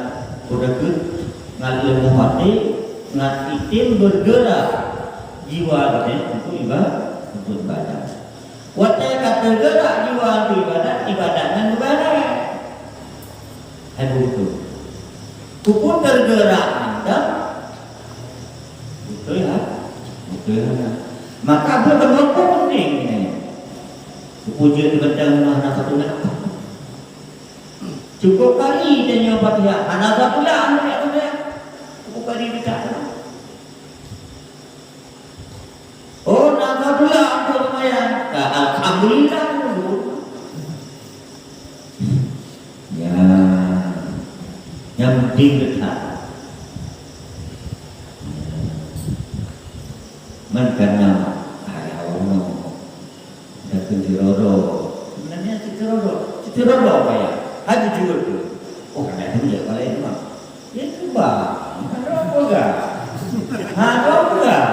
peudeukeut, ngat leumoh até, ngat item bergerak jiwa geutanyoe untuk iba-, untuk ibadah. Watée ka teugerak jiwa untuk ibadah, ibadah nyan mubarak. Hai beutôi. Keupeue teugerak mantong? Beutôi, ha? Beutôi, ha? Maka buet keunoe penting nyan. Keupeue jeuet di bantang rumah na satu nak? Cukup kali tanyoe Fatihah, hana satu lah anu yak tu yak. Cukup kali kita tu. Oh, na ka pula aku lumayan. Ka alhamdulillah dulu. Ya. Yang penting dekat. Man kana hari awal no. Dah kunci rodo. Sebenarnya cuci rodo. Cuci rodo apa ya? Hanya jujur tu. Oh, ada tu ya, kalau itu mah. Ya tu bah. Ada apa gak? Ha, ada apa gak?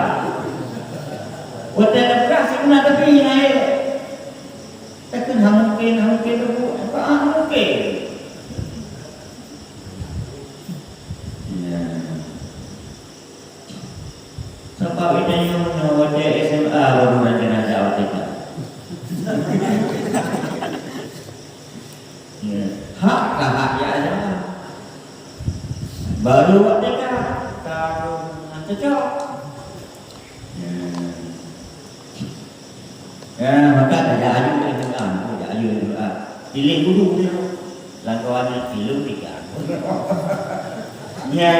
Watée na peugah si keunan tapi naik. Takkan hana mungkin, hana mungkin tu. Apa hana mungkin? Ya. Sabab geutanyoe nyoe watée S M A baru rancana jak U T K. Ya. Hak ka hak jak S M A. Baru U T K, ka cocok. Ya. Ya, maka tajak aju S M A, tajak aju S M A. Pilih guru dia. Lakoe nyan ilung tiga. Nya,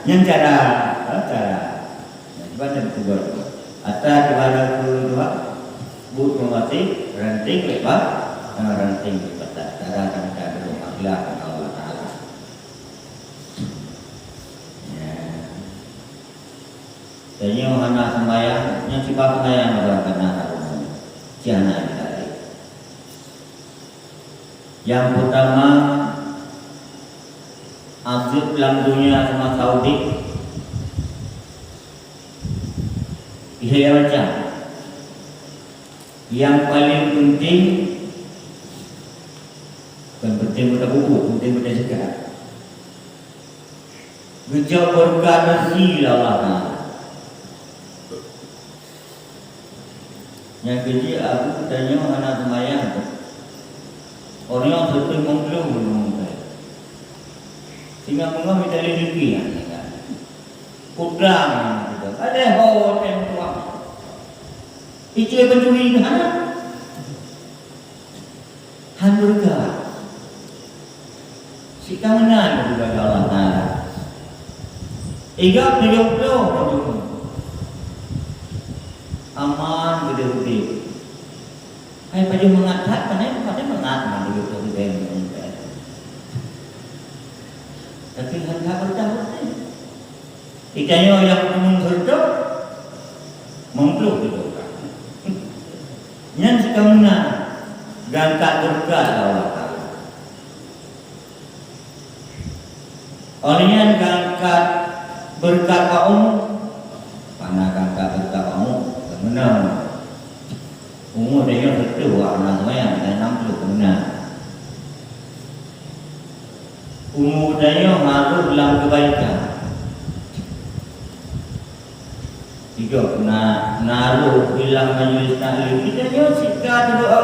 nyan cara, ha, cara. Ibadah keudua. Ata ibadah keudua, buet meumaté, ranting leubeh, ranting leubeh. Cara dan cara Allah Taala. Ya. Tanyoe hana seumayang, nyang sibak seumayang orang kena harus. Siapa yang tadi? Nyang peutama, azeub lam donya seumasa udeb, lhèe macam. Nyang paleng peunteng, bukan peunteng meutabubut, peunteng meutaseukat. Geujok beureukat raseuki lé Allah Taala. Nyang keujeuet, abu tanyoe hana seumayang. Ureueng nyang seutôt meuglung meunurot. Singoh beungoh mita lé jeuki nyan. Udang nyan. Ada ho tem tuang. Icue pencuri hana. Han beureukat. Sikamanan juga Allah Taala. Tiga puluh puluh aman geude udeb. Hai pajoh mangat that, pané pané mangat na geude udeb. Tapi han ka beureukat. Geutanyoe nyang keuneuk seureutoh, meuglung teuh. Nyan sikameunan gangkat beureukat Allah Taala. Óh lheueh nyan gangkat beureukat bak umu, hana gangkat beureukat bak umu, meunan. Umu tanyoe seutôt, wah, na seumayang, na nam ploh, meunan. Umu tanyoe harôh lam keubaikan. Tiga, na, na roh lam majlis taklim. Geutanyoe sika teudoa.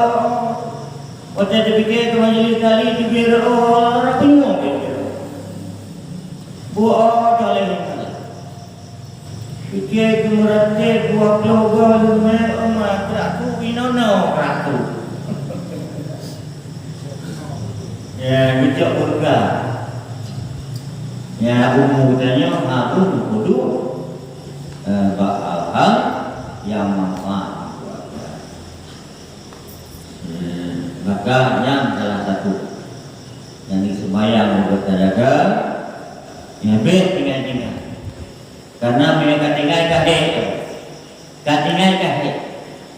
Watèe teupike keu majlis taklim, teubiet roh, rhah punyueng teubiet roh. Buet oh, tak lé. Pike keu meuratéb buah keuluwarga leumé umat raku inoe-noe raku. Ya, geucok beureukat. Ya, umu tanyoe harôh meukudu, eh, bak hal-hal nyang manfaat bak keuluwarga. Hmm, maka nyan salah satu nyang diseumayang ubak tajaga, nyan bèk tinggai-tinggai. Karena meunyoe ka tinggai ka hék, ka tinggai ka hék.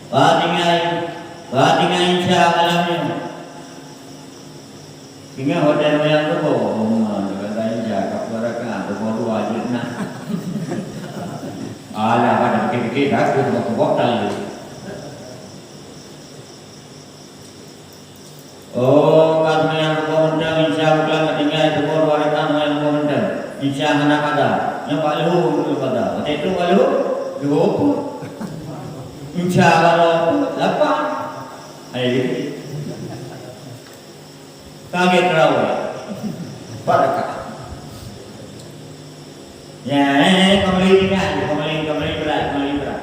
Ka tinggai, ka tinggai insya Allah nyoe. Singoh watèe meunan tuboh, oh, ma, ka tinggai insya, ka peue rakaat, tuboh dua jeuet na. Alah, pada pikir-pikir, dah, tuboh, tuboh, tali. Oh, ka seumayang ruboh mantong, insya Allah ka tinggai tuboh dua rakaat seumayang ruboh mantong. Insya hana kada. Nyoe bak leuhô, nyoe kada. Watèe itu bak leuhô, leuhô pun. Insya Allah pun, lapan. Hai, gitu. Kaget tarawih. Empat rakaat. Ya, eh, eh, kembali tinggal, kembali, kembali berat, kembali berat.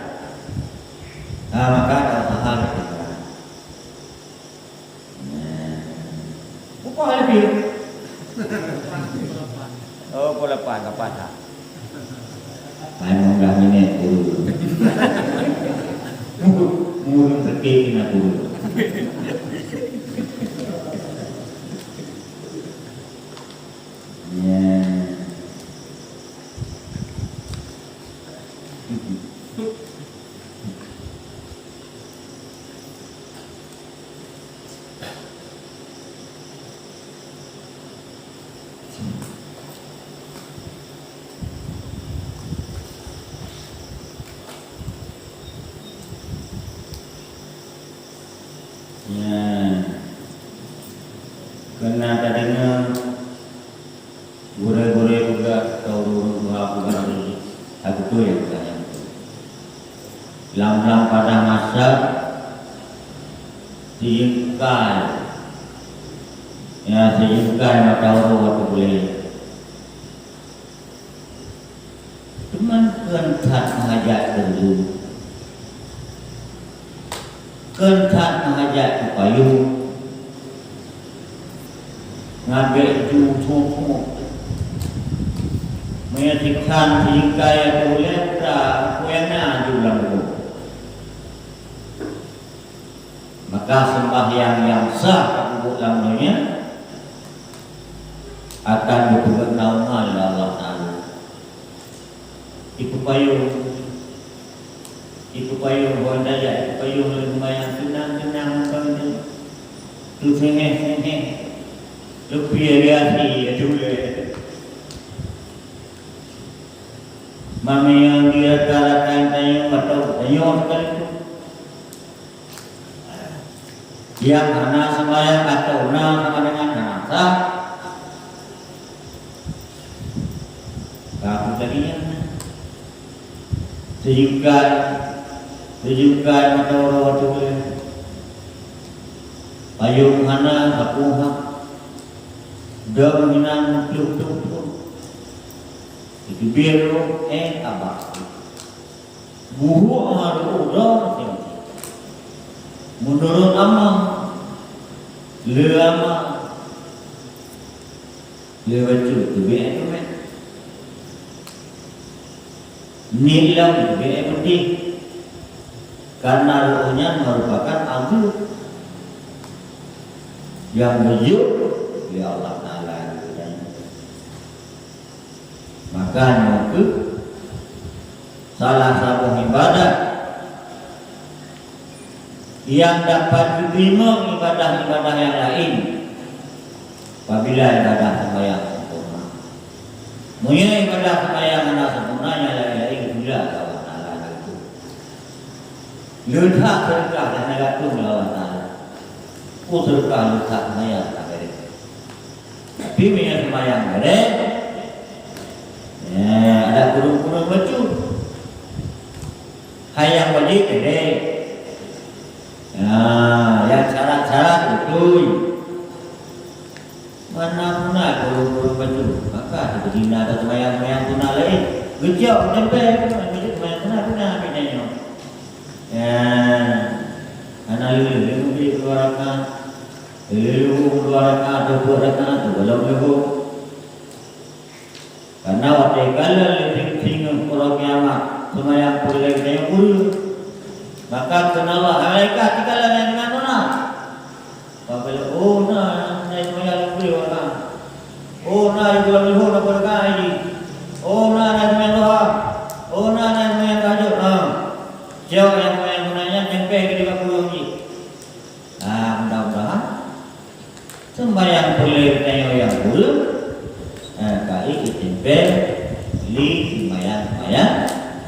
Ah, maka ada usaha gitu. Upah lebih. Oh, pukul lapan, kapan tak? Hai, mudah minit dulu. Murung sakit kena dulu. Ya. Nyan, keunan tadeungoe gurèe-gurèe peugah, atau ureueng tuha peugah, beutôi nyang peugah nyan. Lam-lam padang mahsyar, sijeungkai, ya, sijeungkai mata uroe ateueh buleuen. Teuma kheun that meuhajat keu reujeuki, kheun that meuhajat keu payong, ngon bèk ju-ju. Meunyoe sikhan sijeukai ateueh ulèe, peue nyang na aju lam rumoh. Maka seumbahyang nyang sah tapeubuet lam donya akan geupeugét na lé Allah Taala. Ipeupayong, ipeupayong, Wan Dayah, ipeupayong lé seumayang teunang-teunang mantong nyan. Teuseungeh-seungeh, leupie lé até, aduh lé. Meunyoe di rata-rata tanyoe atau tanyoe sekalipun nyang hana seumayang atau na sama dengan hana sah, ka peue lagèe nyan. Sijeukai, sijeukai mata uroe tuléh. Payong hana, sapeue hak. Dong hinan, plueng-plueng. Iteubiet roh, eh, abah. Buhuk ma roh, roh, meunurot amal. Le amal. Le bacut teubiet air keumet. Niet lom teubiet air putéh. Karena roh nyan merupakan azeueb nyang geujok lé Allah Taala keu geutanyoe. Maka nyoe kheueh salah saboh ibadah nyang dapat geuteurimong ibadah-ibadah nyang laén, apabila ibadah seumayang sempurna. Meunyoe ibadah seumayang hana sempurna, nyang laén-laén geutulak lé Allah Taala lagèe nyan. Le that seudeukah nyang hana geutulak lé Allah Taala. Peue seudeukah le that seumayang hana beureh. Tapi meunyoe seumayang beureh, eh, adak kureueng-kureueng bacut. Hai nyang wajéb beureh. Nah, nyang syarat-syarat beutôi. Mana puna kureueng-kureueng bacut. Maka teupeu na seumayang-seumayang sunat laén. Geucok, tempel, geucok seumayang sunat, sunat, pih tanyoe. Ya, hana lé, lé meubi dua rakaat. Lé leuhô dua rakaat, dua ploh rakaat, tu gohlom leuhô. Karena watèe kalon lé singoh uroe kiamat, seumayang peureulèe geutanyoe kureueng. Maka kheun Allah, "Hai malaikat, tikalon nyang meunan." Apabila, "Oh, na, na seumayang lôn kureueng, na. Oh, na, di bulan Ramadan na peureulèe jih. Oh, na, na seumayang duha. Oh, na, na seumayang tahajud." Ha. Siok nyang seumayang meunan nyan, tempel keu di bak kureueng jih. Ah, mudah-mudahan seumayang peureulèe geutanyoe nyang kureueng, eh, ka jitempel lé seumayang-seumayang,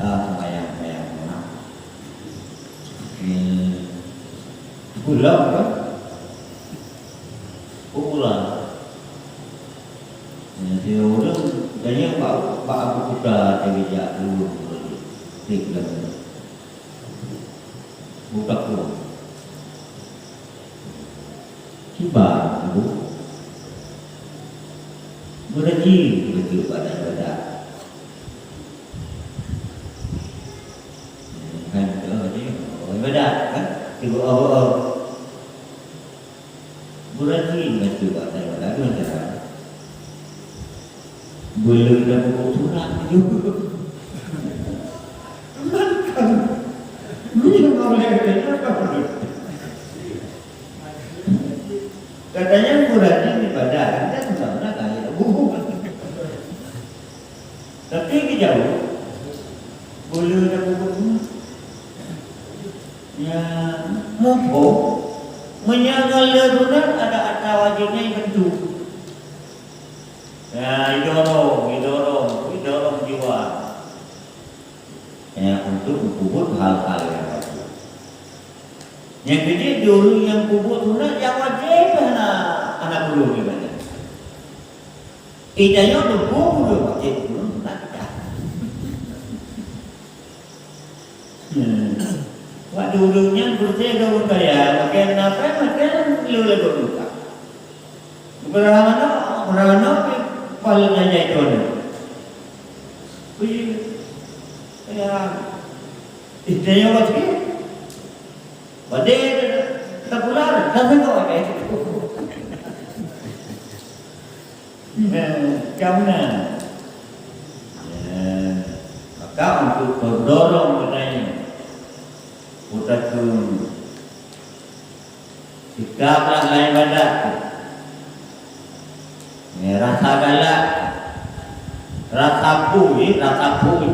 ah, seumayang-seumayang sunat. Hmm. Pulang kan? Pulang. Nah, si ureueng tanya bak, bak Abu Kuta tadi jak dulu. Di bulan. Buka kurung. Kiban, Abu. Meurajin beutôi ibadah-ibadah. Kan, oh, ni, oh, ibadah, kan? Cuba, oh, oh. Beurajin baca bak saya, lalu cara. Belum dah pokok sunat tu. Makan. Minum oleh dia, apa boleh? Katanya beurajin ibadah, kan? Kan sama lah kayak buku. Tapi geujaweueb, "Beu le tapeubuet sunat." Ya, muphom, meunyoe ngon le sunat ada atra wajéb nyan ibantu. Ya, idorong, idorong, idorong jiwa. Ya, untuk meupubuet hal-hal nyang wajéb. Nyang keujeuet di ureueng nyang peubuet sunat nyang wajéb hana, hana peureulee ibadah. Ih, tanyoe teupeu ureueng wajéb ureueng sunat dah. Hmm. Waktu ureueng nyan beureuti keu ureueng kaya, makai nafai, makai lé lagoe muka. Beurangano, beurangano pih pahala jai tuan. Wih, ya. Ih, tanyoe wajéb. Badé tapular, tapi kok ada itu. Nah, kamu nah. Ka untuk terdorong geutanyoe, geutanyoe sikap lam ibadat tu. Ya, rasa galak, rasa pui, rasa pui.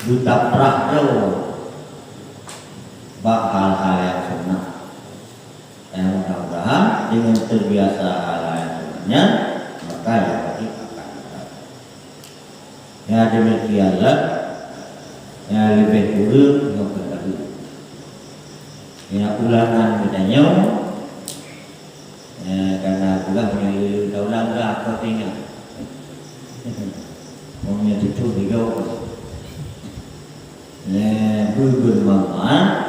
Buta prah droe bak hal-hal yang sunnah. Dan mudah-mudahan dengan terbiasa hal-hal yang sunnah nyan, maka yang wajib akan kita. Ya, demikianlah. Ya, lebih kurang yang terjadi. Ya, ulangan geutanyoe. Ya, karena ulah yang lulu taulang lah kau tinggal. Mungkin itu juga. Ya, bubur mama.